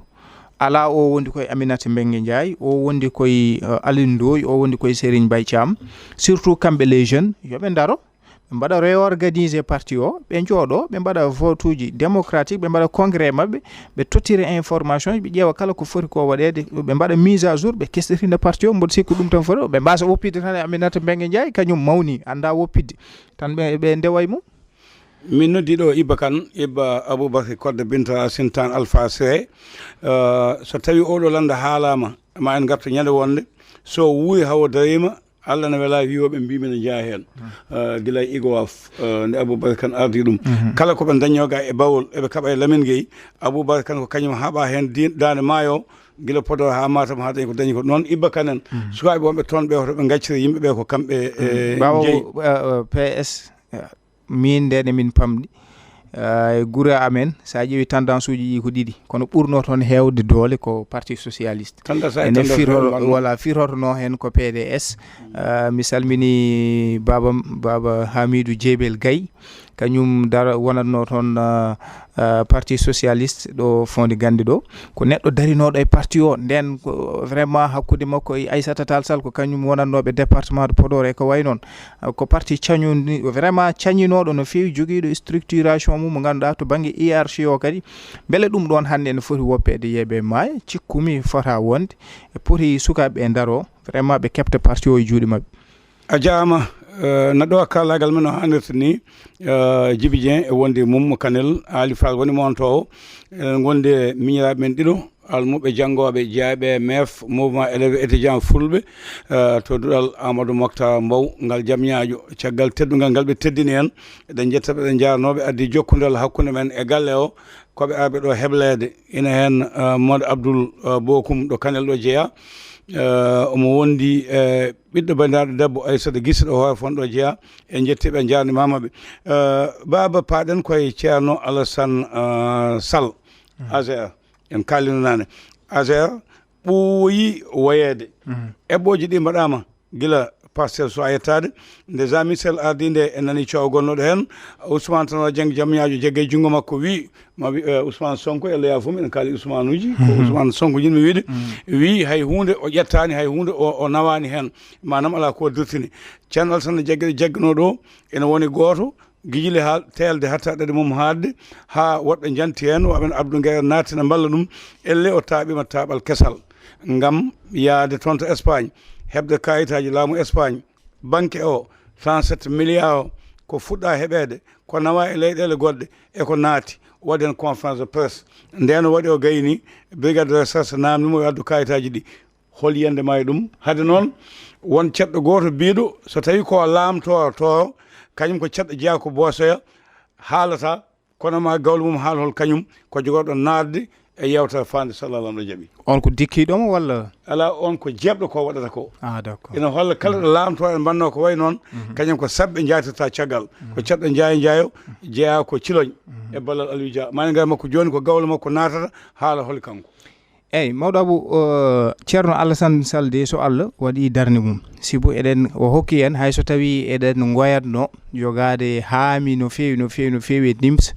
Alaa o wondi koye Aminata Mbengue Ndiaye, o wondi koye, eh, Alioune Ndoye, o wondi koye Serigne Mbaye Thiam. Surtout kamɓe les jeunes, yo ɓe ndaro, ɓe mbaɗa réorganiser parti o, ɓe njooɗo, ɓe mbaɗa vote uji démocratique, ɓe mbaɗa congrès maɓɓe, ɓe tottira information, ɓe ƴeewa kala ko foti ko waɗeede, ɓe mbaɗa mise à jour, ɓe kesɗitina parti o, mboɗo sikki ɗum tan foti, ɓe mbasa woppide tan e Aminata Mbengue Ndiaye, kañum mawni, annda woppide, tan ɓe, ɓe ndewa e mum. Min noddi ɗo Ibba Kane, Ibba Aboubacar Kodde Binta Racine Tall Alpha Siré. Eh, so tawi oɗo lannda haalaama, ma en ngartu ñande wonde, so wuuri hawo dariima, Allah ne wela wiyoɓe mbi mino jeya heen. Eh, gila e IGOAF, eh, nde Aboubacar Kane ardi ɗum. Mhm. Kala ko ɓe dañño ga e Bawol, eɓe kaɓa e Lamine Gueye, Aboubacar Kane ko kañum haɓa heen di-, daande maayo, gila Podor haa Matam haa dañi ko dañi ko. Noon Ibba Kane en, mhm, sukaaɓe wonɓe toon ɓe, hoto ɓe ngaccira yimɓe ɓe ko kamɓe, eh, ɓaawo, jeyi. Eh, eh, P S, eh, min ndene min pamɗi, eh, e gure amen, so a ƴeewi tendance uji ɗi ko ɗiɗi, kono ɓurno toon heewde doole ko Parti Socialiste. Tendance, ene tendance firhoto, feere walla firhotono heen ko P D S. Eh, mi salmini baaba, baaba Hamidou Jeebel Gaye, kañum dara wonatno toon, eh, eh, Parti Socialiste ɗo Fondé Gannde ɗo. Ko neɗɗo darinooɗo e parti o, nden ko vraiment hakkunde makko e Aissata Tall Sall, ko kañum wonatnooɓe département de Podor e ko wayi noon. Ko parti cañundi, vraiment cañinooɗo no feewi, jogiiɗo structuration mum mo ngannduɗaa to bannge hiérarchie o kadi. Mbele ɗum ɗoon hannde ene foti woppeede yeeɓe maaya? Cikkumi fota wonde, e poti sukaaɓe ɓe ndaroo, vraiment ɓe keɓta parti o e juuɗe maɓɓe. A jaaraama, eh, no ɗo kaalaagal men no haanirta ni, eh, Djiby Dieng e wonde Moumou Kanel, Aly Fall woni montoowo. Eɗen ngondi e miñiraaɓe men ɗiɗo, almuɓɓe janngooɓe, jeyaaɓe e meef, mouvement élèves étudiants fulɓe, eh, to duɗal Amadou Moctar Mbow, ngal jam ñaajo. Caggal teddungal ngal ɓe teddini en, eɗen njetta ɓe, eɗen njaarnoo ɓe, addi jokkundal hakkunde men e galle o, ko ɓe arɓe ɗo hebleede. Ina heen, eh, Mamadou Abdoul, eh, Bokum ɗo Kanel ɗo jeyaa. Eh, omo wondi e ɓiɗɗo banndiraaɗo debbo Aissata Guissé ɗo Hoore Fonde ɗo jeyaa. En njettii ɓe, en njaarnimaama ɓe. Eh, baaba, paaɗen koye Ceerno Alassane, eh, Sall, A C R. En kaalino naane. A C R ɓooyi woyeede. Eɓɓooji ɗi mbaɗaama gila Pastef so a yettaade. Nde Jean Michel ardi nde, en nani coow gonnoɗo heen. Ousmane Tanor Dieng, jam ñaajo, jaggi junngo makko, wi, ma wi, eh, Ousmane Sonko, Yalla yaafo mi, ene kaali Ousmane uji, ko Ousmane Sonko jiɗmi wiide, wi hay huunde o ƴettaani, hay huunde o, o nawaani heen. Maanaam alaa ko dirtini. Ceerno Alassane Jagge, jagginoo ɗo, ene woni gooto, gijili haa teelde, hatta ɗaɗi mum haaɗde, haa woɗɓe njanti heen, waɓen Abdou Nguer naattina mballa ɗum, elle o taaɓiima taaɓal kesal ngam yahde toon to Espagne, heɓde kayitaaji laamu Espagne, banque o, trente-sept milliards o, ko fuɗɗa heɓeede, ko nawa e leyɗeele goɗɗe, e ko naati, waɗi heen conférence de presse. Ndeen o waɗi o gayni, brigade de recherche naamni mo yo addu kayitaaji ɗi. Hol yiyannde ma e ɗum? Hade noon, won ceɗɗo gooto biiɗo, so tawii ko laamtooɗo, kañum ko ceɗɗo jeyaa ko Boosoya, haalata, kono ma gawlo mum haal hol kañum ko jogorɗo naatde e yeewtere faande so Alla Laamɗo jaɓi. On ko dikkiiɗo mo walla? Alaa, on ko jeeɓɗo ko waɗata ko. Ah, d'accord. Ina holla kala ɗo laamtooɗo en mbannoo ko wayi noon, kañum ko saɓɓe njaatirta caggal. Ko ceɗɗo Njaay Njaayo jeyaa ko Ciloñ e ballal Aliou Dia. Maa en ngar makko jooni ko gawlo makko naatata haala holi kanko. Eeyi, mawɗo Abou, eh, Ceerno Alassane Sall de, so Alla waɗi darnde mum, sibu eɗen, o hokki en, hay so tawii eɗen ngoyatno jogaade haami no feewi, no feewi, no feewi e NIMS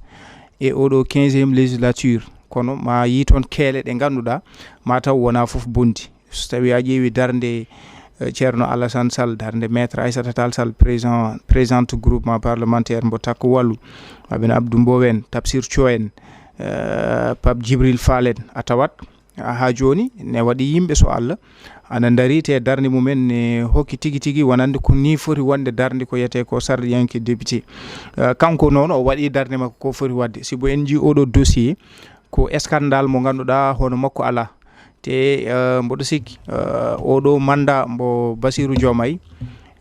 e oɗo quinzième législature, kono ma yii toon keele ɗe ngannduɗaa ma taw wonaa fof bonndi. So tawii a ƴeewi darnde, eh, Ceerno Alassane Sall, darnde Maître Aissata Tall Sall, président, présidente groupement parlementaire mbo Takko Wallu, Aben Abdou Mbow en, Tafsir Thio en, eh, Pape Djibril Fall en, a tawat haa jooni ne waɗi yimɓe so Alla ana ndarii te darnde mumen ne hokki tigi tigi wonande ko nii foti wonde darnde ko wiyetee ko sarɗiyanke député. Eh, kanko noon o waɗi darnde makko ko foti waɗde. Sibu en njii oɗo dossier ko scandale mo ngannduɗaa hono makko alaa. Te, eh, mboɗo sikki, eh, oɗo mannda mbo Bassirou Diomaye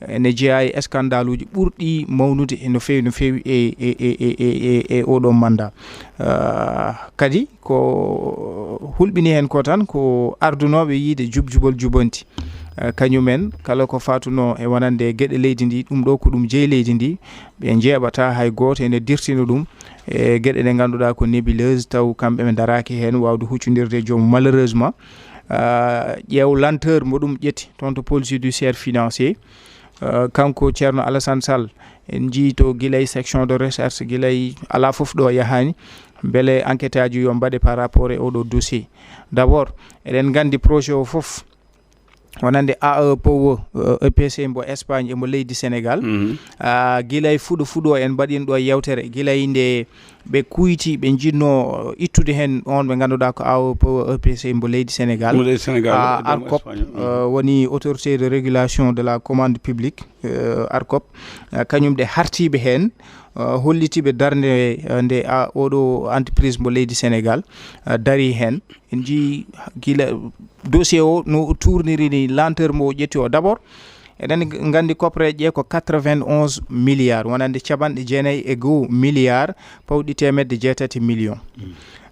ene jeyaa e skandaluuji ɓurɗi mawnude e no feewi, no feewi e, e, e, e, e, e oɗo mannda. Ah, kadi ko hulɓini heen ko tan ko ardunooɓe yiyde jubjubal jubanti. Ah, kañumen kala ko fatunoo e wonande geɗe leydi ndi, ɗum ɗo ko ɗum jeyi leydi ndi, ɓe njeeɓata hay gooto ene dirtina ɗum e geɗe ɗe ngannduɗaa ko nébuleuse, taw kamɓe ɓe ndaraaki heen waawde huccondirde e joom. Malheureusement, ah, ƴeew lenteur mo ɗum ƴetti toon to pôle judiciaire financier. Ah, kanko Ceerno Alassane Sall, en njii to gilay section de recherche, gilay alaa fof ɗo yahaani, mbele enquête aji yo mbaɗe par rapport e oɗo dossier. D'abord, eɗen nganndi projet o fof, wonande A E Power, eh, E P C mbo Espagne e mbo leydi Sénégal. Ah, gilay fuɗo fuɗo en mbaɗiino ɗo yewtere, gilay nde ɓe kuyti, ɓe njiɗno ittude heen on ɓe ngannduɗaa ko A E Power, E P C mbo leydi Sénégal. Mbo leydi Sénégal, ah, e dow Arcop, Espagne. Eh, woni autorité de régulation de la commande publique, eh, Arcop, eh, kañum ɗe hartiiɓe heen, eh, hollitiiɓe darnde, eh, nde a, oɗo entreprise mbo leydi Sénégal, eh, darii heen. En njii gila dossier o no o tourniri ni, lenteur mo o ƴetti o. D'abord, eɗen nganndi koppareeje ɗe ko quatre-vingt-onze milliards, wonande capanɗe jeenayi e goo milliards pawɗi teemedde jeetati million.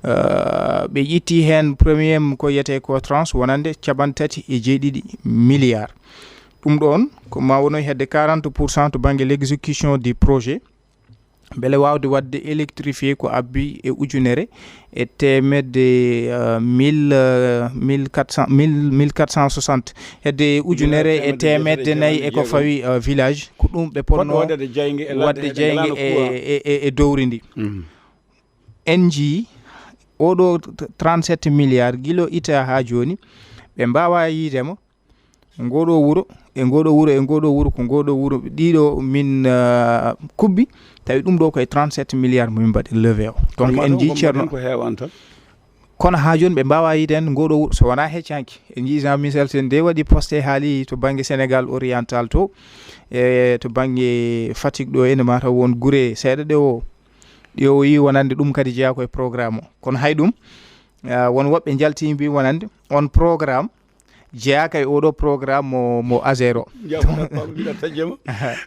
Eh, ɓe ƴetti heen premier ko wiyetee ko tranche wonande capanɗe tati e jeeɗiɗi milliards. Ɗum ɗoon ko ma wonoy hedde quarante pour cent to bannge l'exécution du projet, mbele waawde waɗde électrifié ko abbi e ujunere e teemedde, eh, mille, eh, mille quatre cents, mille, mille quatre cent soixante, hedde ujunere e teemedde nayi e ko fawi, eh, village, ko ɗum ɓe potno waɗde jayge e, e, e, e dowri ndi. En njii oɗo t-, trente-sept milliards gilo ita haa jooni, ɓe mbaawaa yiide mo. Ngoɗo wuro e ngoɗo wuro e ngoɗo wuro, ko ngoɗo wuro, ɗiɗo min, ah, kubbi, tawi ɗum ɗo koye trente-sept milliards mo min mbaɗi levé o. Donc en njii Ceerno, ko heewan tan. Kono haa jooni ɓe mbaawaa yiide en ngoɗo wuro, so wonaa heccanki. En njii Jean Michel Sène nde waɗi posté, haali to bannge Sénégal oriental to, e to bannge Fatick ɗo ene mataw won gure seeɗa ɗe o, ɗe o yi wonande ɗum kadi jeyaa koye programme o. Kono hay ɗum, Ah, won woɓɓe njaltii mbi wonande on programme jeyaaka e oɗo programme mo mo ASER o. Jaafuɗa Pape, mbiɗa tajjama.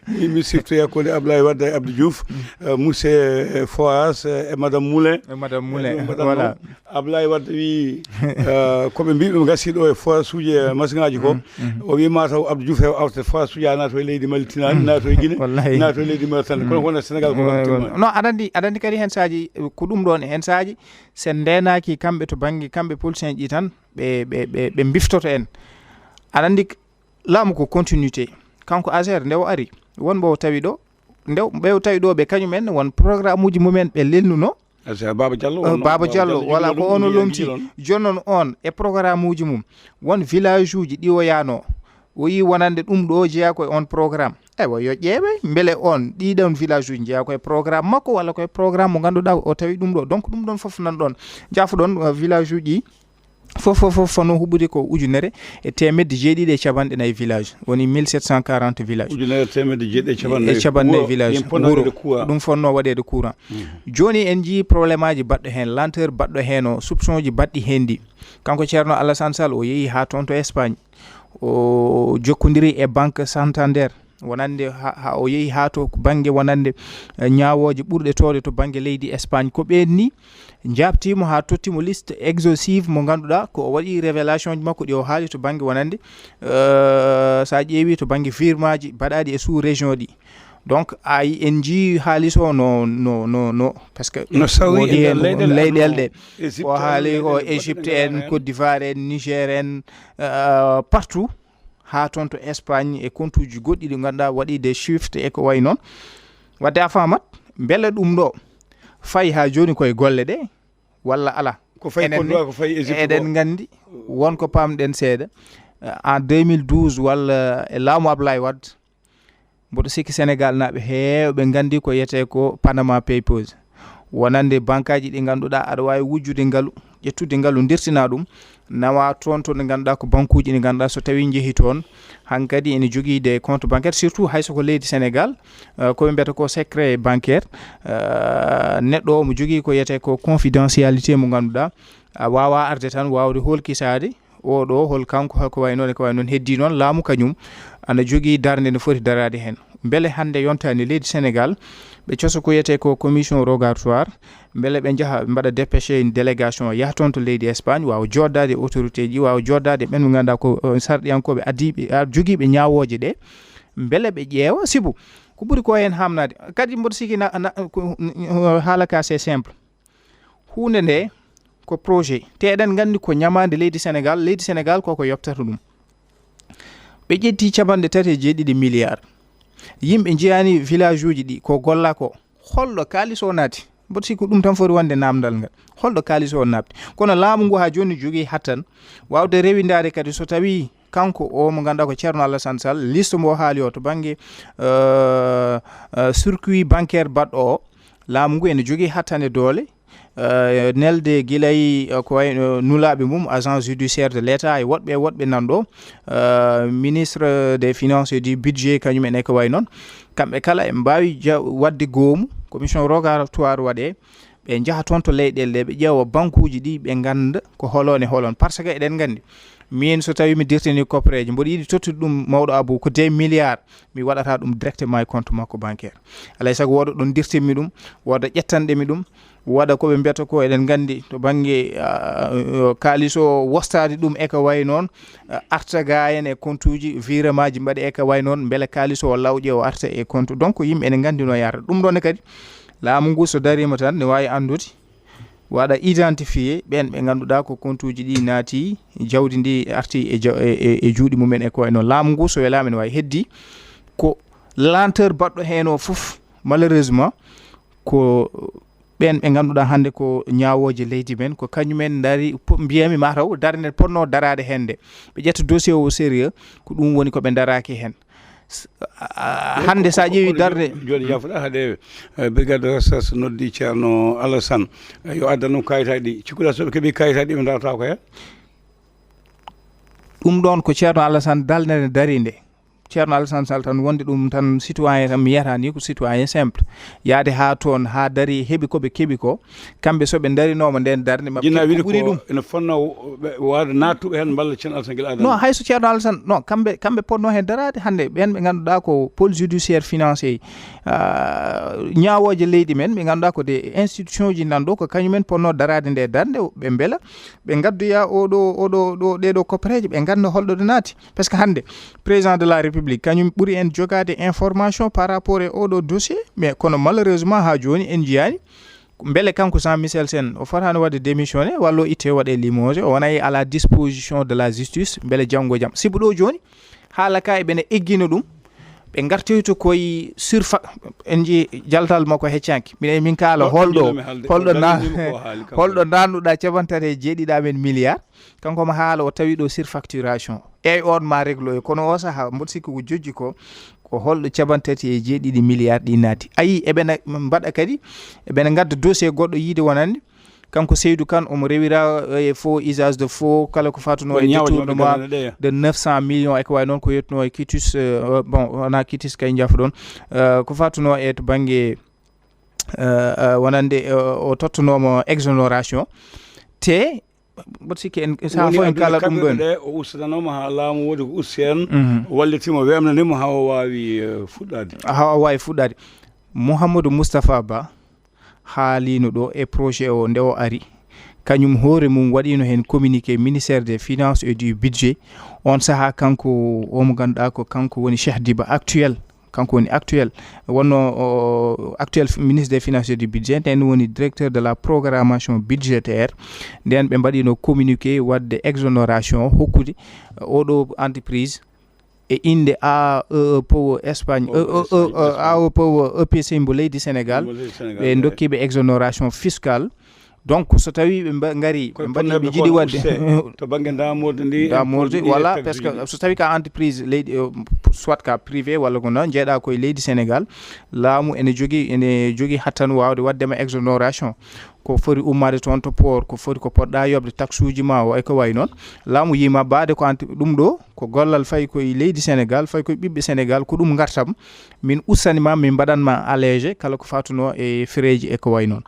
Mi mi siftoya kode Ablaye Wade e Abdou Diouf, eh, monsieur Foas, eh, e madame Moulin. E madame Moulin, Eh, madame voilà. Ablaye Wade wi, eh, ko ɓe mbi ɓe gasi ɗo e Foas uji e machine aji ko. O wi ma taw Abdou Diouf e awte Foas uji a nato e leydi Mali tinani, nato e Guinée, Wallahi. Nato e leydi Mali tan. Kono wona Sénégal ko Wallahi, waɗi wallahi. No, aɗa andi, aɗa andi kadi hen saaji, ko ɗum ɗon e hen saaji, sen ndenaki kamɓe to banggue, kamɓe politiciens ji tan, ɓe, ɓe, ɓe, ɓe biftoto en. Aɗa andi k-, laamu ko continuité. Kanko ASER nde o ari, won mbo o tawi ɗo, nde o, ɓe o tawi ɗo ɓe kañum en, won programme uji mumen ɓe lelnuno. ASER Baba Diallo, Eh, won Baba Baba Diallo, Diallo wala jogi ko ɗon, ono jogi lomti. Ɗon. Jonnon on e programme uji mum. Won village uji ɗi o yaano. O yi wonande ɗum ɗo jeeya ko e on programme. Eywa, yo ƴeewe, mbele on ɗiɗon village uji jeeya ko e programme makko walla ko e programme mo ngannduɗaa o tawi ɗum ɗo. Donc, ɗum ɗon fof nan ɗon. Jaafuɗon, eh, village uji fof, fof, fof, fof no huɓɓude ko ujunere e teemedde jeeɗiɗi e capanɗe nayi village. Woni mille sept cent quarante village. Ujunere teemedde jeeɗiɗi e capanɗe nayi. E capanɗe nayi Wuro, village. Ɗin ponno Wuro. Waɗeede courant. Ɗum fonno waɗeede courant. Mhm. Jooni en njii problème aji baɗɗo heen, lenteur baɗɗo heen o, soupçon ji baɗɗi heen ɗi. Kanko Ceerno Alassane Sall o yehi haa toon to Espagne. O jokkondiri e Banque Santander. Wonande ha, ha o yehi haa to bannge wonande, eh, ñaawooje ɓurɗe toode to bannge leydi Espagne. Ko ɓeen ni njaabtiimo haa tottiimo liste exhaustive mo ngannduɗaa ko o waɗi révélation ji makko ɗi o haali to bannge wonande, eh, so a ƴeewi to bannge virement ji baɗaaɗi e sous région ɗi. Donc, ay en njii haalis o no, no, no, no, parce que No sawri woodi e nder heen leyɗeele leyɗeele arno ɗe. Égypte O en, haali ko leyɗeele Égypte goɗɗe en, en. Côte d'Ivoire en, Niger en, eh, partout. Haa toon to Espagne e kontuuji goɗɗi ɗi ngannduɗaa waɗi des shifts e ko wayi noon. Wadde a faamat, mbele ɗum ɗo fayi haa jooni koye golle ɗe walla alaa? Ko fayi Enen Côte ni, d'Ivoire, ko fayi Égypte eɗen ko. Nganndi won ko paamɗen seeɗa. En deux mille douze walla e laamu Ablaye Wade, mboɗo sikki Sénégal naaɓe heewɓe nganndi ko yetee ko Panama Papers. Wonande bankaji ɗi ngannduɗaa aɗa waawi wujjude ngalu, ƴettude ngalu, ndirtina ɗum, nawa toon to nde ngannduɗaa ko bankuuji ɗi ngannduɗaa so tawii njehi toon, hankadi ene jogii des comptes bancaires, surtout hay so ko leydi Sénégal, eh, ko ɓe mbiyata ko secret bancaire, eh, neɗɗo o mo jogii ko yetee ko confidentialité mo ngannduɗaa, a waawaa arde tan waawde hoolkisaade, oɗo hol kanko, hol ko wayi noon e ko wayi noon. Heddi noon laamu kañum ana jogii darnde no foti daraade heen. Mbele hannde yontaani leydi Sénégal ɓe coso ko wiyetee ko commission rogatoire, mbele ɓe njaha ɓe mbaɗa dépêché une délégation yaha toon to leydi Espagne, waawa jooɗdaade e autorité ji, waawa jooɗdaade e ɓen ɓe ngannduɗaa ko, eh, sarɗiyankooɓe adiiɓe, a, jogiiɓe ñaawooje ɗe, mbele ɓe ƴeewa sibu ko ɓuri ko heen haamnaade. Kadi mboɗo sikki na, na, ko, haala ka c'est simple. Huunde nde ko projet. Te eɗen nganndi ko ñamaande leydi Sénégal, leydi Sénégal koko yoɓtata ɗum. Ɓe ƴetti capanɗe tati e jeeɗiɗi milliards. Yimɓe njeyaani village uji ɗi, ko golla ko. Holɗo kaalis o naati? Mboɗo sikki ɗum tan foti wonde naamndal ngal. Holɗo kaalis o naati? Kono laamu ngu haa jooni jogii hattan waawde rewindaade kadi so tawii kanko o mo ngannduɗaa ko Ceerno Alassane Sall, liste mo haali o to bannge, eh, eh, circuit bancaire baɗɗo o, laamu ngu ene jogii hattande doole, eh, nelde gilay, eh, ko wayi no nulaaɓe mum, agent judiciaire de l'État e woɗɓe e woɗɓe nan ɗo, eh, ministre des finances et du budget, kañum en e ko wayi noon. Kamɓe kala eɓe mbaawi ja-, waɗde goomu, commission rogatoire waɗee, ɓe njaha toon to leyɗeele ɗe, ɓe ƴeewa bankuuji ɗi, ɓe ngannda ko holon e holon. Par ce que eɗen nganndi, miin so tawii mi dirtini koppereeje, mboɗo yiɗi tottude ɗum mawɗo Abou ko deux milliards, mi waɗata ɗum directement e compte makko bancaire. Alay sago wooda ɗo dirtinmi ɗum, wooda ƴettanɗe mi ɗum, waɗa ko ɓe mbiyata ko, eɗen nganndi to bannge, ah, kaalis o wostaade ɗum e ko wayi noon, ah, arta ga en e compte uji, virement ji mbaɗe e ko wayi noon, mbele kaalis o lawƴe o arta e compte. Donc, yimɓe ene nganndi no yahrata. Ɗum ɗoon ne kadi, laamu ngu so dariima tan, ne waawi anndude, waɗa identifié ɓeen ɓe ngannduɗaa ko compte uji ɗi naati, jawdi ndi arti e ja-, e, e, e juuɗe mumen e ko wayi noon. Laamu ngu so welaama ne waawi heddi ko lenteur baɗɗo heen o fof, malheureusement, ko ɓeen ɓe ngannduɗaa hannde ko ñaawooje leydi men, ko kañum en ndaari, po-, mbiyami mataw darnde potnoo daraade heen nde. Ɓe ƴetta dossier o au sérieux, ko ɗum woni ko ɓe ndaraaki heen. S-, a, a, hannde so a ƴeewi darnde. Joni yafuɗa haɗe, eh, brigade de recherche noddi Ceerno Alassane, eh, yo addan ɗum kayitaaji ɗi. Cikkuɗa so ɓe keɓi kayitaaji ɗi ɓe darata ko heen? Ɗum ɗoon ko Ceerno Alassane darnde nde dari nde. Ceerno Alassane Sall tan wonde ɗum tan citoyen tan, mi yiyata ni ko citoyen simple. Yaade haa toon, haa dari, heɓi ko ɓe keɓi ko, kamɓe so ɓe ndarinooma ndeen darnde maɓɓe, jinnaɓe ko ɓuri ɗum. Ene fonna waawde naattuɓe heen mballa Ceerno Alassane gila adana. Non, hay so Ceerno Alassane, non, kamɓe, kamɓe potnoo heen daraade hannde, ɓeen ɓe ngannduɗaa ko pôle judiciaire financier, ah, ñaawooje leydi men, ɓe ngannduɗaa ko des institutions ji nan ɗo, ko kañumen potnoo daraade nde darnde, ɓe mbela, ɓe ngaddoya oɗo, oɗo, ɗo, ɗee ɗo koppareeje, ɓe ngannda holɗo ɗe naati. Parce que hannde, président de la République, kañum ɓuri en jogaade information par rapport e oɗo dossier, mais kono malheureusement, haa jooni en njiyaani. Mbele kanko Jean Michel Sène, o fotaano waɗde démissionné, walla o itte waɗe limogé, o wona e à la disposition de la justice, mbele janngo jam. Sibu ɗo jooni, haala ka eɓena eggina ɗum, ɓe ngartoyto koye surfa-, en njii jaltal makko heccanki. Minen min kaala holɗo, holɗo na-, holɗo nannuɗa capanɗe tati e jeeɗiɗi amen milliard. Kanko ma haala o tawi ɗo surfacturation. Eyyi, on ma réglo e, kono o saha mboɗo sikki ko jojji ko, ko holɗo capanɗe tati e jeeɗiɗi milliard ɗi naati. Ayi, eɓena mbaɗa kadi, eɓena ngadda dossier goɗɗo yiide wonande. Kanko Seydou Kane omo rewira e faux usage de faux, kala ko fatunoo e détournement de neuf cent millions e ko wayi noon ko yettunoo e quitus, euh, bon, wona quitus kay jafo ɗon, euh, ko fatunoo e to bannge, euh, euh, wonande, euh, o tottunooma exonération. Te mboɗo sikki en saha fof en kala ɗum ɗon. Ɗe o ustanoma ha laamu woodi ko usti hen, mhm, wallitimo, wemnanimo ha o waawi, eh, fuɗɗade. Ha o waawi fuɗɗade. Mouhamadou Moustapha Ba haalino ɗo e projet o nde o ari. Kañum hoore mum waɗino hen communiqué ministère des finances et du budget. On saha kanko, omo ganduɗa ko kanko woni Cheikh Diba actuel. Kanko woni actuel, wonno o actuel f-, ministre des finances et du budget, nden woni directeur de la programmation budgétaire. Nden ɓe mbaɗino communiqué wadde exonération hokkude, eh, oɗo entreprise e inde A E Power Espagne, Power E E, Espagne, E E, Espagne. A E Power E P C mbo leydi Sénégal. Mbo leydi Sénégal, ɓe, eh, dokkiɓe exonération fiscale. Donc, so tawi ɓe mba-, ngari, ɓe mbaɗi, ɓe jiɗi waɗde to banggue damorde ndi, damorde, impôt ji ɗi, voilà, taxe parce que ji ɗi. So tawi ka entreprise leydi, eh, soit ka privé walla ko noon, jeeɗa koye leydi Sénégal, laamu ene jogui, ene jogui hattanu wawde waɗdema exonération. Ko foti ummade toon to port, ko foti ko poɗɗa yoɓde taxe uji ma o, e ko wayi noon. Laamu yima baade ko entre-, ɗum ɗo, ko gollal fayi koye leydi Sénégal, fayi koye ɓiɓɓe Sénégal, ko ɗum gartam. Min ustanima, min mbaɗanma allégé kala ko fatuno e frais ji e ko wayi noon.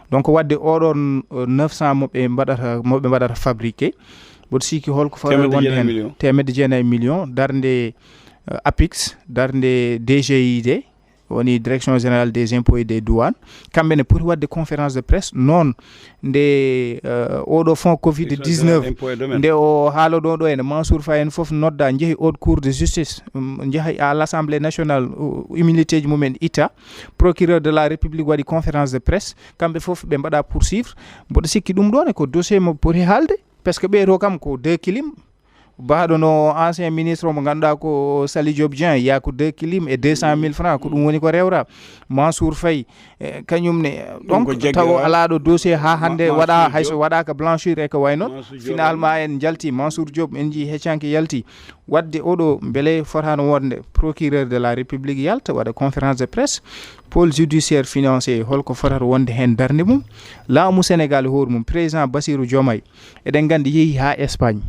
Donc, wadde oɗon, eh, neuf cent mo ɓe mbaɗata, mo ɓe mbaɗata fabriqué, mboɗo sikki holko fawre wonde heen? Teemedde jeenayi million. Teemedde jeenayi million, darnde, eh, APIX, darnde D G I D, woni Direction Générale des Impôts et des Douanes. Kamɓe ne poti wadde conférence de presse, noon nde, eh, oɗo fonds covid dix-neuf, impôt et domaine, nde o haaloɗo ɗo ene Mansour Faye en fof nodda, njehi haute cour de justice, mm, njehi à l'Assemblée nationale, o, immunité ji mumen itta. Procureur de la République waɗi conférence de presse, kamɓe fof ɓe mbaɗa poursuivre. Mboɗo sikki ɗum ɗo ne ko dossier mo poti haalde, parce que ɓe to kam ko deux kilim. Baɗo no ancien ministre o mo ganduɗa ko Sali Diop Dieng, yiya ko deux kilim e deux cent mille francs, ko ɗum woni ko rewra. Mansour Faye, eh, kañum ne, donc, ko jaggira taw ala ɗo dossier ha hande Ma-, waɗa, Mansour hay so Diop. Waɗaka blanchir e ko way noon. Mansour Diop. Finalement, en jalti Mansour Diop, en jii heccanke yalti. Wadde oɗo beele fotano wonde procureur de la République yalta waɗa conférence de presse, pôle judiciaire financier holko fotata wonde hen darnde mum, laamu Sénégal hoore mum, président Bassirou Diomaye, eɗen gandi yeehi ha Espagne.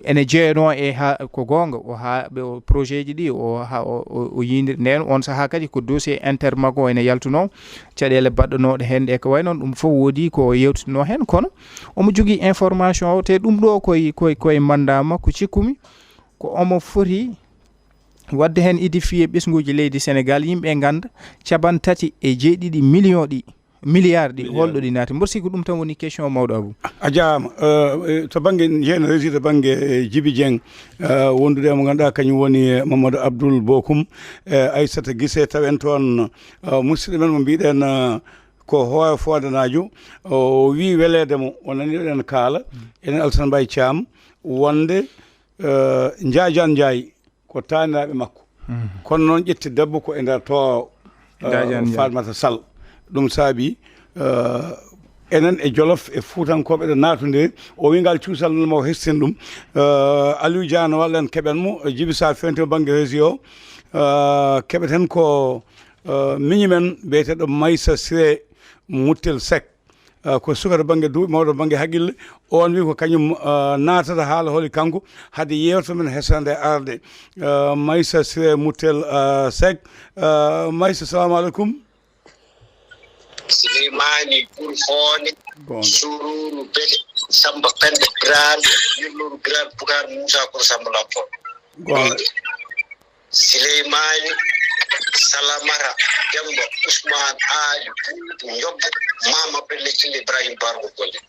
Ene jeeyano e ha, ko goonga, o ha ɓe, o projet ji ɗi, o ha, o, o, o yindir. Nden on saha kadi ko dossier inter makko ene yaltuno, caɗele baɗɗanoɗe hen ɗe ko way noon, ɗum fof woodi ko yewtitno hen, kono omo jogii information o, te ɗum ɗo koye, koye, koye mandat makko cikkumi, ko omo foti wadde hen édifier ɓesnguuji leydi Sénégal, yimɓe ngannda capanɗe tati e jeeɗiɗi million ɗi, milliard ɗi, milliard, holɗo ɗi naati. Mboɗo sikki ɗum tan woni question mawɗo, Abou. A jaaraama. Eh, eh, to bannge jeene régie, to bannge, eh, Djiby Dieng, eh, wondude e mo ngannduɗaa kañum woni, eh, Mamadou Abdoul Bokoum, eh, Aissata Guissé, tawen toon, eh, musidɗo men mo mbiɗen, eh, ko Hoore Foodanaajo. O wii weleede mo, o nani ɗen kaala, enen Alassane Mbaye Thiam, wonde, eh, Njaajaan Njaay ko taaniraaɓe makko. Mhm. Kono noon ƴetti debbo ko e nder to, eh, Njaajaan Njaay. Fatmata Sall. Ɗum saabi, eh, enen e Jolof e Fuutankooɓe ɗo naatundiri. O wii ngal cuusal noon mo hestin ɗum. Eh, Aliou Dia no wallen keɓen mo, Djiby Sarr fewte bannge régie o. Eh, keɓeten ko, eh, miñi men biyeteeɗo Maysa Siré Muttel Seck. ah, ko suka to bannge duuɓi, mawɗo to bannge haqqille. On wi ko kañum, ah, naatata haala holi kanko, hade yeewtere men hesande arde. Ah, Maysa Sire Muttel, ah, Seck. Ah, Maysa, salamu aleykum. Sileymaani Ɓur Hoone, Goonga. Sururu Bele, Samba Pende Biraan, Yirluru Biraan, Bugaan Muusa Kuru Samba Lampo. Goonga. Sileymaani Salamata Demba, Usmaan Aali Buubu Ñobbo, Maama Pelle Cille Ibrahim Bargo Golle.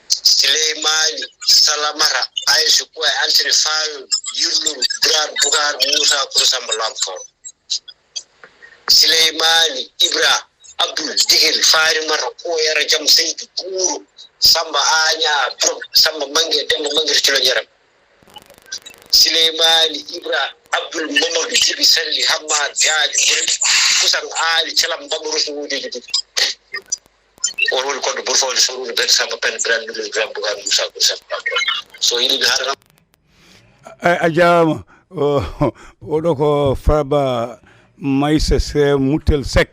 Sileymaani Salamata Aysu Koye Altine Faal, Yirluru Biraan, Bugaan Muusa Kuru Samba Lampo. Sileymaani Ibra Abdul Digel Farimata Koyara Jam Seydi Guuro Samba Aña Drop Samba Mange Demba Mange to Culo Jaram. Sileymaani Ibra Abdul Mamadou Jibi Salli Hamma Jaaji Buri Kusan Aali Calam Bamuru Suudeji Buri. On woni koɗo Burfawde Soruni Ben Samba Pen Biran Nulil Biran Bugan Musa Kusan. So yiɗi mi haɗa A, a jaaraama. O, oɗo ko Farba Maysa Sire Muttel Seck,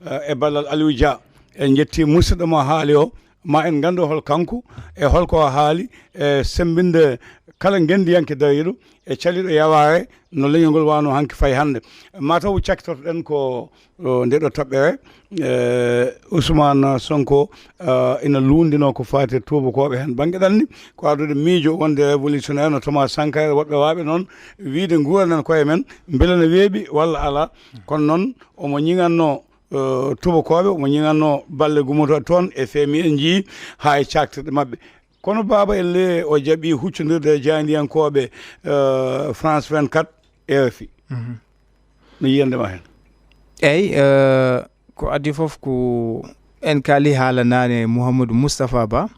eh, e ballal Aliou Dia. En njetti musidɗo mo haali o, ma en nganndu hol kanko e holko o haali e semmbinde kala ngenndiyanke dariiɗo e caliiɗo yawaare no leñol ngol wano hanki fayi hannde. Mataw cakkitortoɗen ko, o, nde ɗo toɓɓere, eh, Ousmane Sonko, eh, ina luunndinoo ko faati e tuubakooɓe heen bannge ɗanni, ko ardude miijo wonde révolutionnaire no Thomas Sankara, woɓɓe waaɓe noon wiyde nguuranen koye men, mbele ne weeɓi walla alaa. Kono noon omo ñiŋannoo, eh, tuubakooɓe, omo ñiŋannoo balle gummotooɗe toon e F M I, en njiyii haa e caktirɗe maɓɓe. Kono baaba elle o jaɓii huccondirde e jaayndiyankooɓe, eh, France vingt-quatre, R F I. No yiyande ma heen? Eyi, eh, ko addi fof ko en kaali haala naane Mouhamadou Moustapha Ba.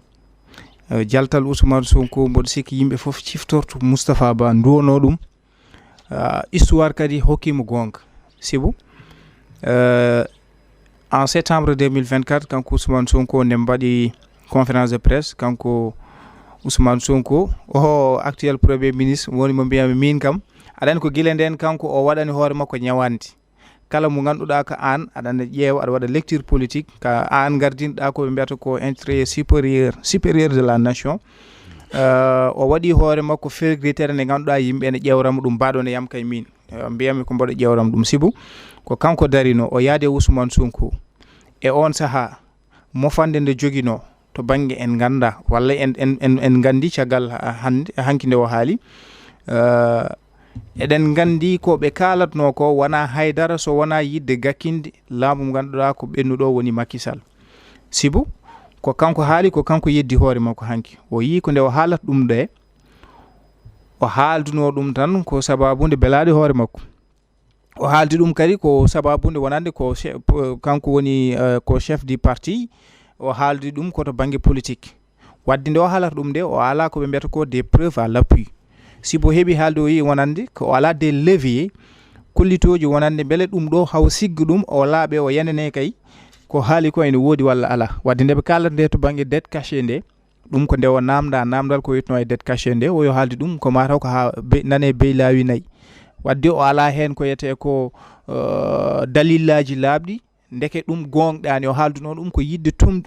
Eh, jaltal Ousmane Sonko, mboɗo sikki yimɓe fof ciftorto Moustapha Ba, nduwonoo ɗum. Ah, histoire kadi hokkii mo goonga. Sibu, eh, en septembre deux mille vingt-quatre, kanko Ousmane Sonko, nde mbaɗi conférence de presse, kanko Ousmane Sonko, o actuel premier ministre, woni mo mbiyami min kam. Aɗa anndi ko gila ndeen kanko o waɗani hoore makko ñawandi. Kala mo ngannduɗaa ko aan, aɗa andi ƴeewa, aɗa waɗa lecture politique, ka aan ngardinɗaa ko ɓe mbiyata ko intérêt supérieur, supérieur de la nation. Eh, o waɗi hoore makko fergritere nde ngannduɗaa yimɓe ene ƴeewramo ɗum, mbaɗo ne yam kay min. Eh, mbiyami ko mboɗo ƴeewram ɗum. Sibu, ko kanko darino, o yaadi e Ousmane Sonko. E oon sahaa, mofande nde joginoo to bannge en nganndaa, walla en, en, en, en nganndi caggal ha-, hannde, hanki nde o haali. Eh, eɗen nganndi ko ɓe kaalatnoo ko wonaa haydara so wonaa yiɗde gakkinde laamu mo ngannduɗaa ko ɓennuɗo woni Macky Sall. Sibu, ko kanko haali, ko kanko yeddi hoore makko hanki. O yii ko nde o haalata ɗum ɗe, o haaldunoo ɗum tan ko sababu nde belaaɗe hoore makko. O haaldi ɗum kadi ko sababu nde wonande ko che-, po-, kanko woni, eh, ko chef du parti, o haaldi ɗum ko to bannge politique. Wadde nde o haalata ɗum nde, o alaa ko ɓe mbiyata ko des preuves à l'appui. Sibu heɓi haalde o yii wonande ko o alaa des leviers kollitooji wonande mbele ɗum ɗo haw siggi ɗum o laaɓe o yenene kay ko haali ko ene woodi walla alaa. Wadde nde ɓe kaalata nde to bannge dette cachée nde, ɗum ko nde o naamnda, naamndal ko wiyetnoo e dette cachée nde, o yo haaldi ɗum ko mataw ko haa be-, nane beylaawi nayi. Wadde o alaa heen ko wiyetee ko, eh, dalillaaji laaɓɗi, ndeke ɗum goongɗaani. O haaldunoo ɗum ko yiɗde tum-,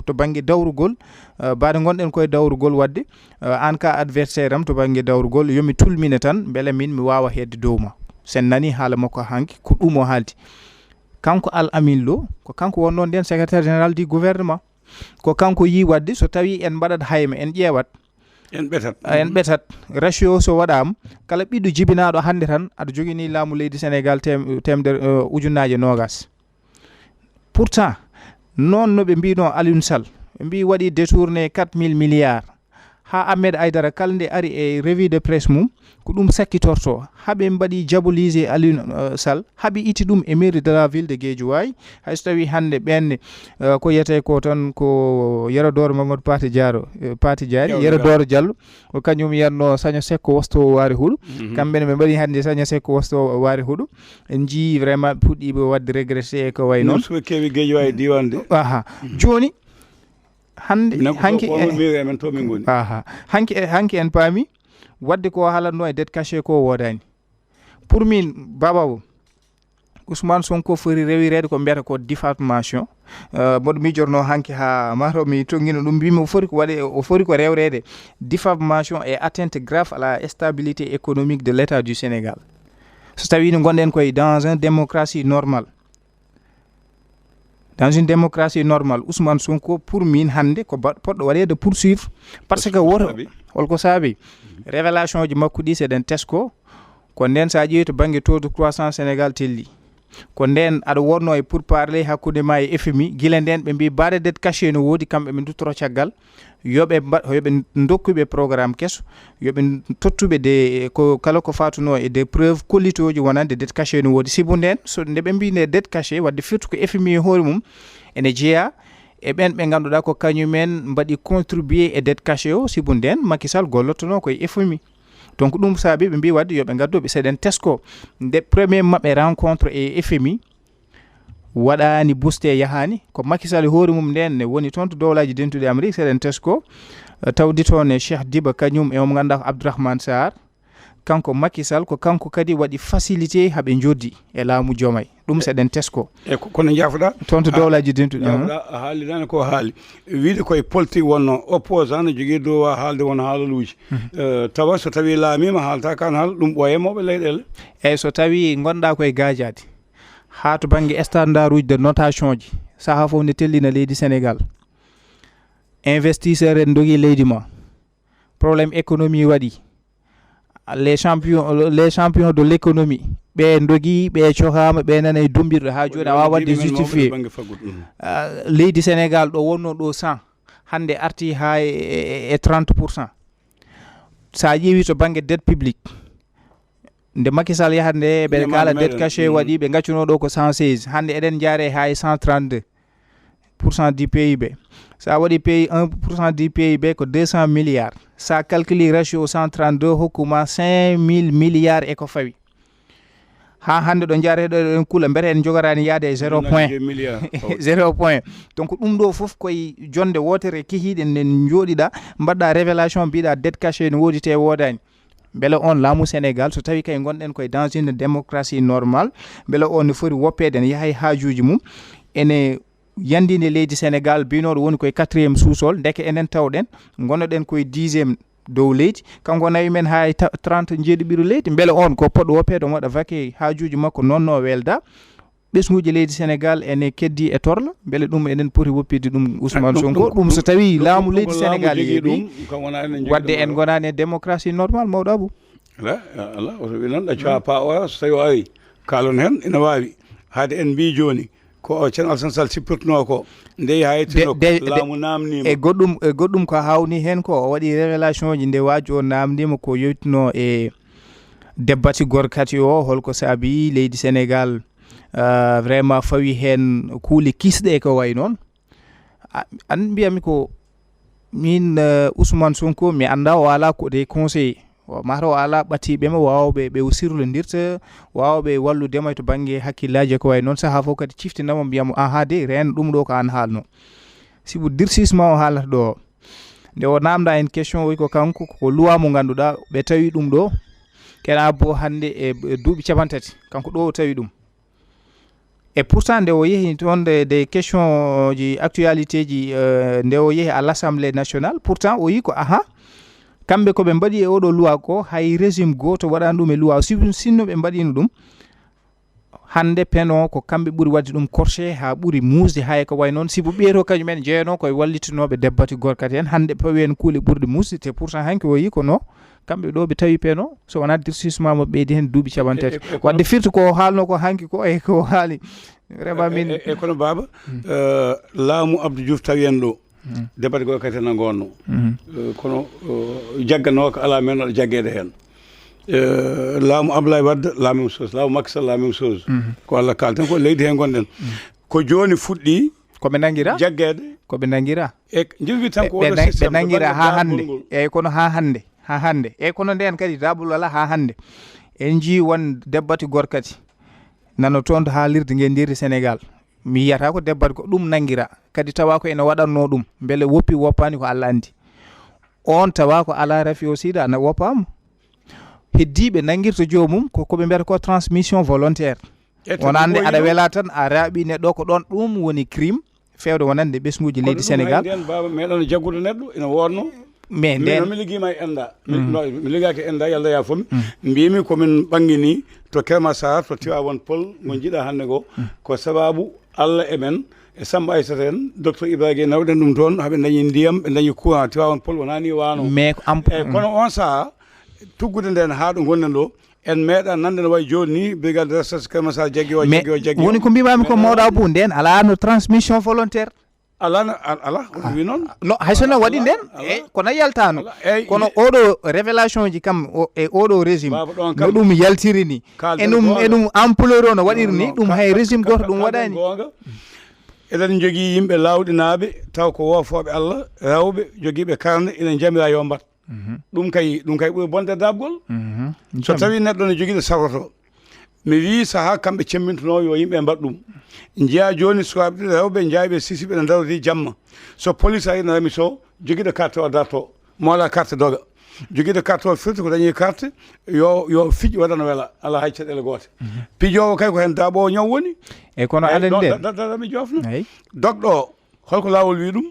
to bannge dawrugol, eh, mbaɗe ngonɗen koye dawrugol, wadde, eh, aan ka adversaire am to bannge dawrugol, yo mi tulmine tan, mbele min mi waawa heedde dow ma. Sen nani haala makko hanki, ko ɗum o haaldi. Kanko Al Amin Lo, ko kanko wonnoo ndeen secrétaire général du gouvernement. Ko kanko yii wadde so tawii en mbaɗat hayma, en ƴeewat, En ɓetat. en ɓetat, ratio so waɗaama, kala ɓiɗɗo jibinaaɗo hannde tan, aɗa jogini laamu leydi Sénégal tem-, temedere, eh, ujunnaaje noogaas. Pourtant, noon no ɓe mbiyno Aliou Sall, ɓe mbiyi waɗi détourné quatre mille milliards. Haa Ahmed Aïdara kala nde ari e revue de presse mum, ko ɗum sakkitorto. Haa ɓe mbaɗi diaboliser Aliou, eh, Sall, haa ɓe itti ɗum e mairie de la ville de Guédiawaye. Hay so tawii hannde ɓeen, eh, ko yiyetee ko tan ko Yero Dooro Mamadou Paté Diaro, eh, Paté Diari, Yero Dooro Diallo, ko kañum yiyatnoo Saño Seck ko wostoowo Waare Huɗo. Kamɓe ne ɓe mbaɗi hannde Saño Seck ko wostoowo Waare Huɗo. En njiyii vraiment ɓe puɗɗiiɓe waɗde régressé e ko wayi noon. Noon so ɓe keewi Guédiawaye diiwaan de. Aha. Jooni, hannde, hanki, aha. Hanki, hanki en paami wadde ko haalatnoo e dette cachée ko woodaani. Pour min, Baba o, Ousmane Sonko foti rewireede ko mbiyata ko diffamation. Uh, mboɗo miijorno hanki ha mato mi tongino ɗum mbimi o foti ko waɗe o foti ko rewreede diffamation et atteinte grave à la stabilité économique de l'État du Sénégal. So tawi no gonɗen koye dans un démocratie normale, dans une démocratie normale, Ousmane Sonko pour min hannde ko ba- poɗɗo waɗeede poursuivre. Parce que woto holko saabi révélation ji makko ɗi seɗen tesko. Ko nden sa ƴeewi to banggue taux de croissance Sénégal telli, ko nden aɗa wonno e pour parler hakkude ma e F M I. Gila nden ɓe mbi baɗe det caché no woodi, kamɓe ɓe duttoro caggal. Yoɓe mba- yoɓe dokkuɓe programme keso, yoɓe tottuɓe de ko kala ko fatuno e de preuve kollitoji wonande det caché no woodi. Sibu nden so nde ɓe mbi nde det caché wadde firtu ko F M I e hoore mum ene jeeya e ɓen ɓe ngannduɗaa ko kañumen mbaɗi contribué e det caché o. Sibu nden Macky Sall gollottono ko e F M I. Donc ɗum saabi ɓe mbi wadde yoɓe ngaddu ɓe seɗen tesko. Nde premier maɓɓe rencontre e F M I waɗani boosté, yahani ko Macky Sall e hoore mum nden ne woni toon to dowlaji dentuɗi Amérique. Seɗen tesko, eh, tawdi toon e Cheikh Diba kañum e omo ngannduɗaa ko Abdourahmane Sarr. Kanko Macky Sall ko kanko kadi waɗi facilité haɓe joddi e laamu Diomaye. Ɗum seɗen tesko. E ko- kono jaafoɗa toon to dowlaji dentuɗi. Jaafoɗa a haali nane ko haali wiide koye politique wonno, opposant ne jogii droit haalde won haalaluuji. Eh, tawa so tawi laamima haalta kan haala ɗum ɓooye mawɓe leyɗele. Eyyi, so tawi gonɗa koye gaajaade ha to banggue standard uji de notation ji, saaha fof ne tellina leydi Sénégal, investisseur en dogi leydi ma, problème économie waɗi, les champions les champions de l'économie ɓe dogi, ɓe cohama, ɓe nana e dumbirɗo ha joni a wawa wadde justifié. Ah, leydi Sénégal ɗo wonno ɗo cent, hannde arti ha e, e, e trente pour cent. Sa ƴeewi to banggue dette publique, nde Macky Sall yahata nde ɓe kaala dette caché waɗi, ɓe gaccuno ɗo ko cent seize, hannde eɗen jaare ha e cent trente-deux pour cent du P I B. Sa waɗi P I un pour cent du P I B ko deux cents milliards. Sa calculi ratio cent trente-deux hokkuma cinq mille milliards e ko fawi. Ha hannde ɗo jareɗo ɗen kula mbete en jogarani yaade e zéro point. Zéro point. Donc ɗum ɗo fof koye jonde wotere kehiɗen nen jooɗiɗa, mbaɗɗa révélation mbiɗa dette caché ne woodi te woodani. Beele on laamu Sénégal so tawi kay gonɗen koye dans une démocratie normale, beele on ne foti woppeede ne yahay haajuji mum, ene yandinde leydi Sénégal binoɗo woni koye quatrième sous-sol, ndeke enen tawɗen gonnoɗen koye dixième dow leydi. Kanko nawi men ha e ta- trente jeeɗiɓiru leydi. Beele on ko poɗɗo woppeede omo waɗa vaquer haajuji makko nonno welda. Ɓesnguji leydi Sénégal ene keddi e torla, beele ɗum eɗen poti woppide ɗum Ousmane Sonko. Ɗum so tawi laamu leydi Sénégal yeeɓi, wadde en gonani e démocratie normal, mawɗo Abou. Ala ala oto wi noon ɗacco ha pa oya so tawi o ari kalon hen ina wawi. Haade en mbi joni ko o Ceerno Alassane Sall sippirtuno ko nde yaha yettino laamu namnima. E goɗɗum e goɗɗum ko hawni hen ko o waɗi révélation ji nde waji o namnima ko yewtino e debbati gorkati o, holko saabi leydi Sénégal, ah, vraiment fawi hen kuuli kisɗe ko way noon. A- an mbiyami ko min, eh, Ousmane Sonko mi annda o ala ko de conseil, o mata o ala ɓattiɓe mo wawɓe ɓe o sirlondirta, wawɓe walludema to banggue hakkillaji ko way noon. Saaha fof kadi ciftinamo mbiyamo aha de ren ɗum ɗo ko an haalno. Sibu durcissement o haalata ɗo o, nde o namda en question o wi ko kanko ko loi mo ganduɗa ɓe tawi ɗum ɗo kena bo hannde e e duuɓi capantati kanko ɗo o tawi ɗum. Et pourtant nde o yehi toon de, de question ji actualité ji, euh, nde o yehi à l'Assemblée nationale, pourtant o yi ko aha, kamɓe ko ɓe mbaɗi e oɗo loi ko hay régime goto waɗani ɗum e loi. Si- sinno ɓe mbaɗino ɗum hannde peno ko kamɓe ɓuri wadde ɗum corse ha ɓuri musde hay ko way noon. Sibu ɓeeto kañum en jeeyano koye wallitinoɓe debbati gorkati en, hannde pawi en kuule ɓurɗe musde te pourtant hanki o yi ko no kamɓe ɗo ɓe tawi peno so wona durcissement mo ɓeydi hen duuɓi capantati. Wadde firti ko haalno ko hanki ko e ko haali vraiment min e kono baaba, eh, laamu Abdou Diouf tawi en ɗo debbati goy kadi na gonno. Eh, kono eh, jaggano ko ala men waɗa jaggede hen. Eh, laamu Ablaye Wade la même chose, laamu Macky Sall la même chose. Ko Allah kalten ko leydi hen gonɗen. Ko joni fuɗɗi koɓe nangira jaggede koɓe nangira e jilwi tan ko ɓe nangira ha hannde. Eyyi kono ha hannde ha hannde eyyi kono nden kadi daɓol wala ha hannde en jii won debbati gorkati nano toon to haalirde ngendirde Sénégal. Mi yiyata ko debbati ko ɗum nangira kadi tawa ko ene waɗanno ɗum beele woppi woppani ko Allah andi. On tawa ko ala rafi o sida na woppama. Heddiɓe nangirta joomum ko koɓe mbiyata ko transmission volontaire. Wonande aɗa wela tan a raaɓi neɗɗo, ko ɗon ɗum woni crime, fewde wonande ɓesnguuji leydi Sénégal. Nden baaba meɗen jaggude neɗɗo ina wonno. Mais nden mi liggiima e enda mi liggaaki e enda, yalla ya fomi. Mbimi ko min ɓangini to Kermasar, to Tiwawon Pol, mo jiɗa hannde ngo, ko sababu Allah e men, e Samba Aysata en, Docteur Ibrahima Gueye, nawɗen ɗum toon, haɓe dañi ndiyam, ɓe dañi courant. Tiwawon Pol wonani wano. Mais ko am- eyyi, kono on saha, tuggude nden haa ɗo gonɗen ɗo, en meeɗa nande no wayi jooni ni, brigade de recherche Kermasar jaggi o, mais jaggi o, jaggi o. Woni ko mbimami ko, mawɗo Abou, nden ala no transmission volontaire. Ala no, al- ala, ko ɗum wi noon. No, hay so no waɗi nden, eyyi, kono yaltano. Ala, eyyi, kono oɗo révélation ji kam, o- e oɗo régime, baaba ɗon no kam ɗum yaltiri ni, kalden e ɗum, e goonga. Ɗum ampleur o no waɗiri ni, non, ɗum ka- hay ka- régime ka- goto ɗum kalden waɗani. Goonga. Eɗen jogii yimɓe laawɗinaaɓe, taw ko woofooɓe Allah, rewɓe jogiiɓe karne, ina njamira yo mbat. Ɗum kay, ɗum kay ɓuri bonde daabgol. So tawi neɗɗo ne jogiiɗo sarroto, mi wii sahaa kamɓe cemmintunoo yo yimɓe mbat ɗum. Njiyaa jooni sukaaɓe ɗiɗo rewɓe njayɓe sisiɓe ne ndarodi jamma. So police ari na rami so jogiiɗo carte o darto, mo alaa carte doga. Jogiiɗo carte o firti ko dañi carte, yo yo fij waɗana wela, alaa hay caɗeele goote. Pijoowo kay ko heen daaɓoowo ñaw woni. E kono aɗa nden da- da- da- mi joofna. Dogɗo o, holko laawol wi ɗum?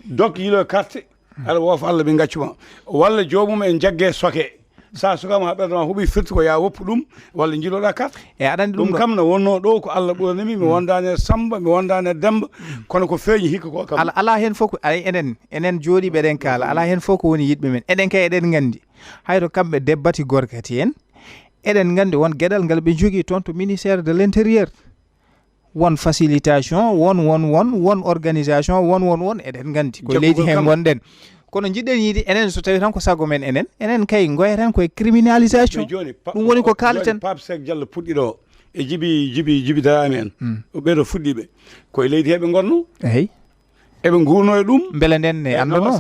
Dok yilo carte, aɗa woofa Allah ɓe gaccuma. Walla joomum en jagge soke. Sa sukama ha ɓerɗo ma huɓi firti ko ya woppu ɗum, walla jiloɗa carte. E aɗa andi ɗum ɗum ɗo kam no wonno ɗo ko Allah ɓuranimi, mi wondani e Samba, mi wondani e Demba, kono ko feeñi hikka ko kam. Ala, ala hen fof ko, ay, enen, enen jooɗiɓe eɗen kaala, ala hen fof ko woni yiɗɓe men. Enen kay eɗen gandi. Hayto kamɓe debbati gorkati en, eɗen gandi won geɗal ngal ɓe jogii toon to ministère de l'intérieur. Won facilitation, won, won, won, won organisation, won, won, won, eɗen gandi. Ko leydi hen gonɗen. Kono jiɗɗen yiide enen so tawi tan ko sago men enen, enen kay ngoya tan koye criminalisation. Ɗum woni ko kalten. Pape Seck Diallo puɗɗiɗo e Jibi, Jibi, Jibi Darame en. Ɓeɗo fuɗɗiɓe. Koye leydi heɓe gonno. Eyyi. Eɓe ngurno e ɗum. Mbele nden ne anndano?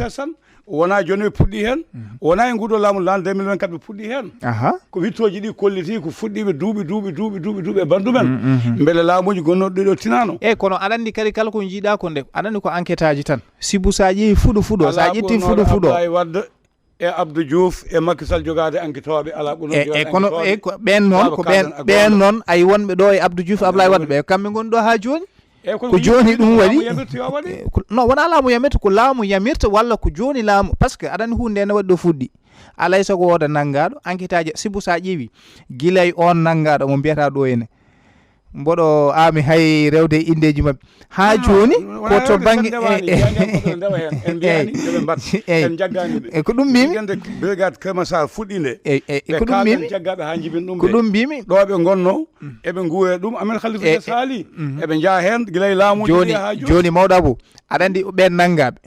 Wona jooni ɓe puɗɗi heen. Wona e nguɗo laamu lan deux mille vingt-quatre ɓe puɗɗi heen. Aha. Ko wittooji ɗi kolliti ko fuɗɗiiɓe duuɓi, duuɓi, duuɓi, duuɓi, duuɓi e bandu men. Mbele laamuuji gonnooɗi ɗo tinano? Eyyi, kono aɗa anndi kadi kala ko jiiɗa ko nde, aɗa anndi ko enquête aji tan. Sibu sa ƴeewi fuɗo fuɗo, sa ƴetti fuɗo fuɗo. Abdoulaye Wade e Abdou Diouf e Macky Sall jogaade enquêtooɓe, alaa ɓurno e, e kono e ko ɓeen noon, ko ɓeen, ɓeen noon, ay wonɓe ɗo e Abdou Diouf, Abdoulaye Wade ɓe, kamɓe ngoni ɗo haa jooni. Ko jooni ɗum waɗi. No, wona laamu yamirta, ko laamu yamirta walla ko jooni laamu, parce que aɗa anndi huunde ne waɗi ɗo fuɗɗi. Alay sago wooda nanngaaɗo, enquête aji, sibu sa ƴeewi, gilay on nanngaaɗo mo mbiyata ɗo ene. Mboɗo aami hay rewde e inndeeji maɓɓe. Haa jooni ko to bannge e ko ɗum mbimi. Brigade Keur Massar fuɗɗi nde. E ko ɗum mbimi. Ko ɗum mbimi. Ɗo ɓe ngonno eɓe nguura ɗum, amen Khalifa Niass haali. Eɓe njaha heen gila e laamuuji ɗi haa jooni. Jooni mawɗo Abou, aɗa anndi ɓeen nanngaaɓe.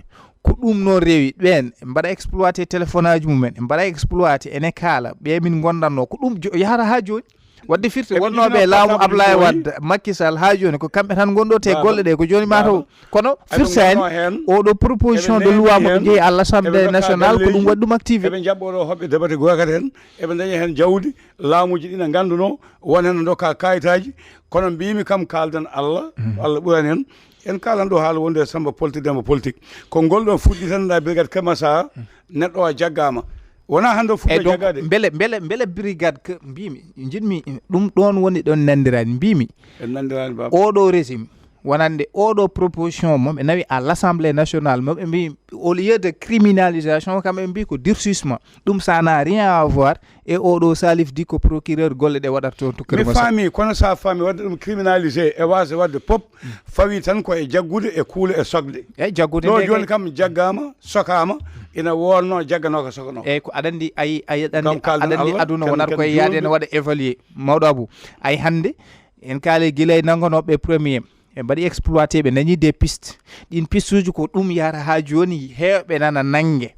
Ko ɗum noon rewi ɓeen mbaɗa exploité téléphone aji mumen, mbaɗa exploité ene kaala ɓe min ngondanno ko ɗum yahata haa jooni. Wadde firti wonnooɓe e laamu Ablaye Wade, Macky Sall haa jooni ko kamɓe tan ngonɗo te golle ɗe ko jooni ma taw. Kono firtaani oɗo proposition de loi mo ɓe njehi à l'Assemblée nationale ko ɗum waɗi ɗum activé. Eɓe njaɓɓo ɗo hoɓɓe debate goyakat heen, eɓe daña heen jawdi, laamuuji ɗi na ngannduno won heen no ndokka kayitaaji. Kono mbimi kam kalden Allah, Allah ɓurani en. En kalan ɗo haala wonde Samba politique, Demba politique. Ko ngol ɗo fuɗɗi tan, nda brigade Keur Massar, neɗɗo o jaggama. Wona hannde o fuɗɗo jaggade. Mbele, mbele, mbele brigade que mbimi, jiɗmi ɗum ɗon woni ɗon nandirani, mbimi. En nandirani baba. Oɗo régime, wonande oɗo proposition mo ɓe nawi à l'Assemblée nationale, mo ɓe mbi au lieu de criminalisation, kam ɓe mbi ko durcissement. Ɗum ça n'a rien à voir. E oɗo Salif di ko procureur golle ɗe waɗata toon to Keur Massar. Mi faami, kono sa faami wadde ɗum criminalisé e waasde wadde pop, fawi tan ko e jaggude e kuule e sokde. Eyyi, jaggude ɗo nde jooni kay kam jaggama, sokama, ina wonno jagganoka sokano. Eyyi, ko aɗa anndi, ayi, ayi, aɗa anndi, aɗa anndi aduna wonata koye yaade ene waɗa évalué. Mawɗo Abou, ay hannde en kaali gila e nannganooɓe premier. Ɓe mbaɗi exploité, ɓe dañi des pistes. Ɗin piste uji ko ɗum yahata haa jooni heewɓe nana nannge.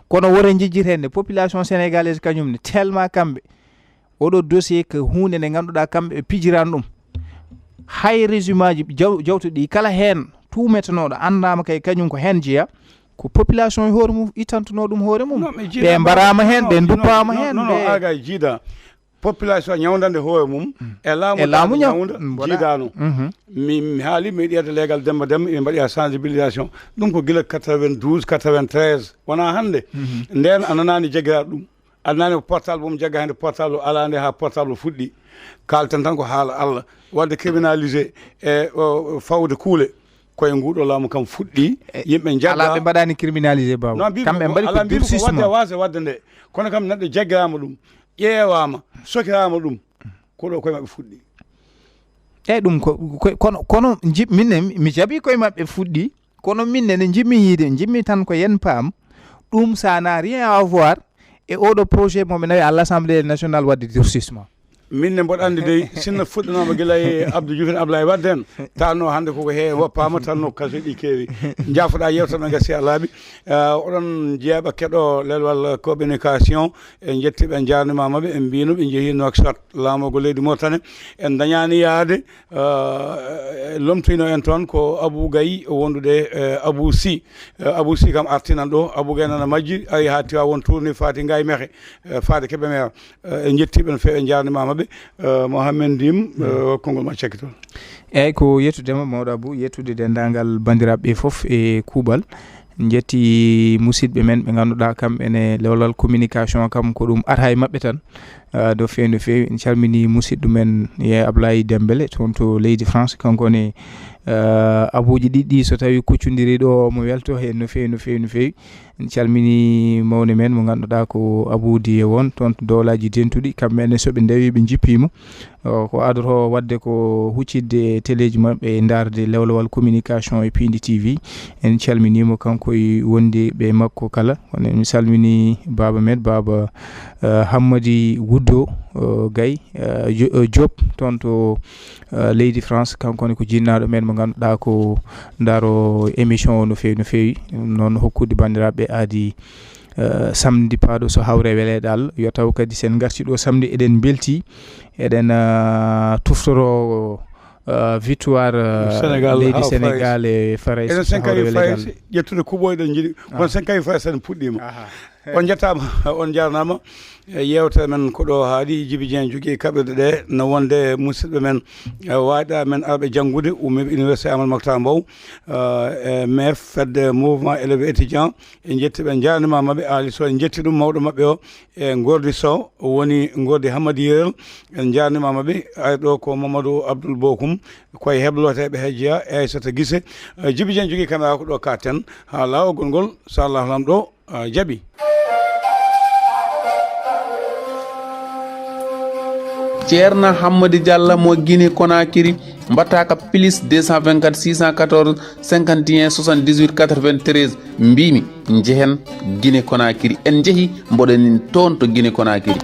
Kono woto njejjit heen ne population sénégalaise kañum ne tellement kamɓe. Oɗo dossier ko huunde nde ngannduɗaa kamɓe ɓe pijiran ɗum. Hay régime aji jaw- jawtuɗi kala heen tuumetenooɗo anndaama kay kañum ko heen jeya. Ko population e hoore mum ittantunoo ɗum hoore mum. Ɓe mbaraama heen, ɓe nduppaama heen. Ɓe aga jiida. Population ñawdande hoore mum e laamu, e laamu ñaw- ñawda jiidano. Mi mi haali mi yiɗi yedde leegal Demba Demba, ɓe mbaɗi ha sensibilisation. Ɗum ko gila quatre-vingt-douze, quatre-vingt-treize, wona hannde. Nden a nanaani jaggira ɗum. Aɗa nani ko portable mo jagga hannde, portable alaa nde haa portable fuɗɗi. Kalten tan ko haala Allah. Waɗde criminalisé e o, fawde kuule. Koye nguɗo laamu kam fuɗɗi, yimɓe jagga. Alaa ɓe mbaɗani criminalisé, baba. Non, mbiɗo Kamɓe ko mbaɗi ko alaa, mbiɗo ko durcissement. Wadde waase waɗde nde. Kono kam neɗɗo jaggaama ɗum, ƴeewaama, sokiraama ɗum. Ko ɗo koye maɓɓe fuɗɗi. Eyyi, ɗum ko, ko, kono, kono jib-, min ne, mi jaɓi koye maɓɓe fuɗɗi. Kono min ne, ne jiɗmi yiide, jiɗmi tan ko yen paam. Ɗum, ça n'a rien à voir e oɗo projet mo ɓe nawi à l'Assemblée nationale waɗde durcissement. Min ne, mboɗo anndi dey, sinno fuɗɗanaama gila e Abdou Diouf en, Ablaye Wade en, tanno hannde koko he woppaama, tanno kaso ɗi keewi. Jaafoɗa yewtere men, gasi a laaɓi. Ah, oɗon jeeɓa keɗo Lelwal Communication, en njettiɓe, en njaarnimaama ɓe, en mbino ɓe njehi Nouakchott, laamorgo leydi Mauritanie. En dañaani yaade, ah, lomtino en toon ko Abou Gaye wondude, eh, Abou Sy. Eh, Abou Sy kam artinan ɗo, Abou Gaye nana majji, ari haa Tiwaawoon, tourni faati Ngaye Mékhé, eh, faade Kébémer. Eh, en njettiiɓe no feewi, en njaarnimaama ɓe. Eh, Mohamed Ndim, eh, konngol ma cakkitol. Eyyi, ko yettude ma, mawɗo Abou, yettude denndaangal banndiraaɓe ɓe fof e kuuɓal. En njetti musidɓe men ɓe ngannduɗaa kamɓe ne lewlal communication kam ko ɗum arha e maɓɓe tan. Ah, no feewi, no feewi. En calmini musidɗo men, ye Ablaye Dembele, toon to leydi France. Kanko ne, ah, abuuji ɗiɗi ɗi, so tawi kuccondiri ɗo, omo welto heen no feewi, no feewi, no feewi. En calmini mawni men mo ngannduɗaa ko Abou Diye won, toon to Dowlaaji Dentuɗi. Kamɓe ne, so ɓe ndawi, ɓe njippiima. O, ko adoroo waɗde ko huccitde e teleeji maɓɓe e ndaarde lewlewal communication e Piindi T V. En calminiimo kanko e wondiiɓe makko kala. Kono en calmini baaba men, baaba, eh, Hammadi Wuddo, eh, Gaye, eh, Jo-, eh, Diop, toon to, eh, leydi France. Kanko ne ko jinnaaɗo men mo ngannduɗaa ko ndaaro émission o no feewi, no feewi. Ɗum noon, hokkude banndiraaɓe aadi, eh, samedi paaɗo so hawre weleede Allah. Yo taw kadi sen ngarti ɗo samedi, eɗen mbelti, eɗen, eh, tuftoro, eh, victoire, eh, Sénégal leydi haa Sénégal Farayse. E Farayse, eɗen so senkayi hawre weleede Farayse, Allah. Ƴettude kuɓo eɗen njiɗi. Ah. Kono senkayi Farayse en puɗɗiima. Aha. On njettaama, on njaarnaama. E, yewtere men ko ɗo haaɗi. Jibi Dieng jogii kaɓirɗe ɗe, no wonde musidɓe men, e, waaɗa men arɓe janngude, ummiiɓe Université Amadou Mahtar Mbow, e, e, M E F, fedde Mouvement Élèves Étudiants. En njetti ɓe, en njaarnimaama ɓe. Aali Sow, en njetti ɗum, mawɗo maɓɓe o, e Ngordi Sow, woni Ngordi Hammadi Yerel. En njaarnimaama ɓe. Ari ɗo ko Mamadou Abdoul Bokum, koye hebloteeɓe he jeyaa, e Aissata Guissé. E, Jibi Dieng jogii caméra ko ɗo kaaten, haa laawol ngol, so Allah Laamɗo, ah, jaɓi. Ceerno Hammadi Diallo mo Guinée Conakry, mbaɗta ka plus deux cent vingt-quatre six cent quatorze cinquante et un soixante-dix-huit quatre-vingt-treize. Mbiimi, njehen Guinée Conakry. En njehi, mboɗo nin toon to Guinée Conakry.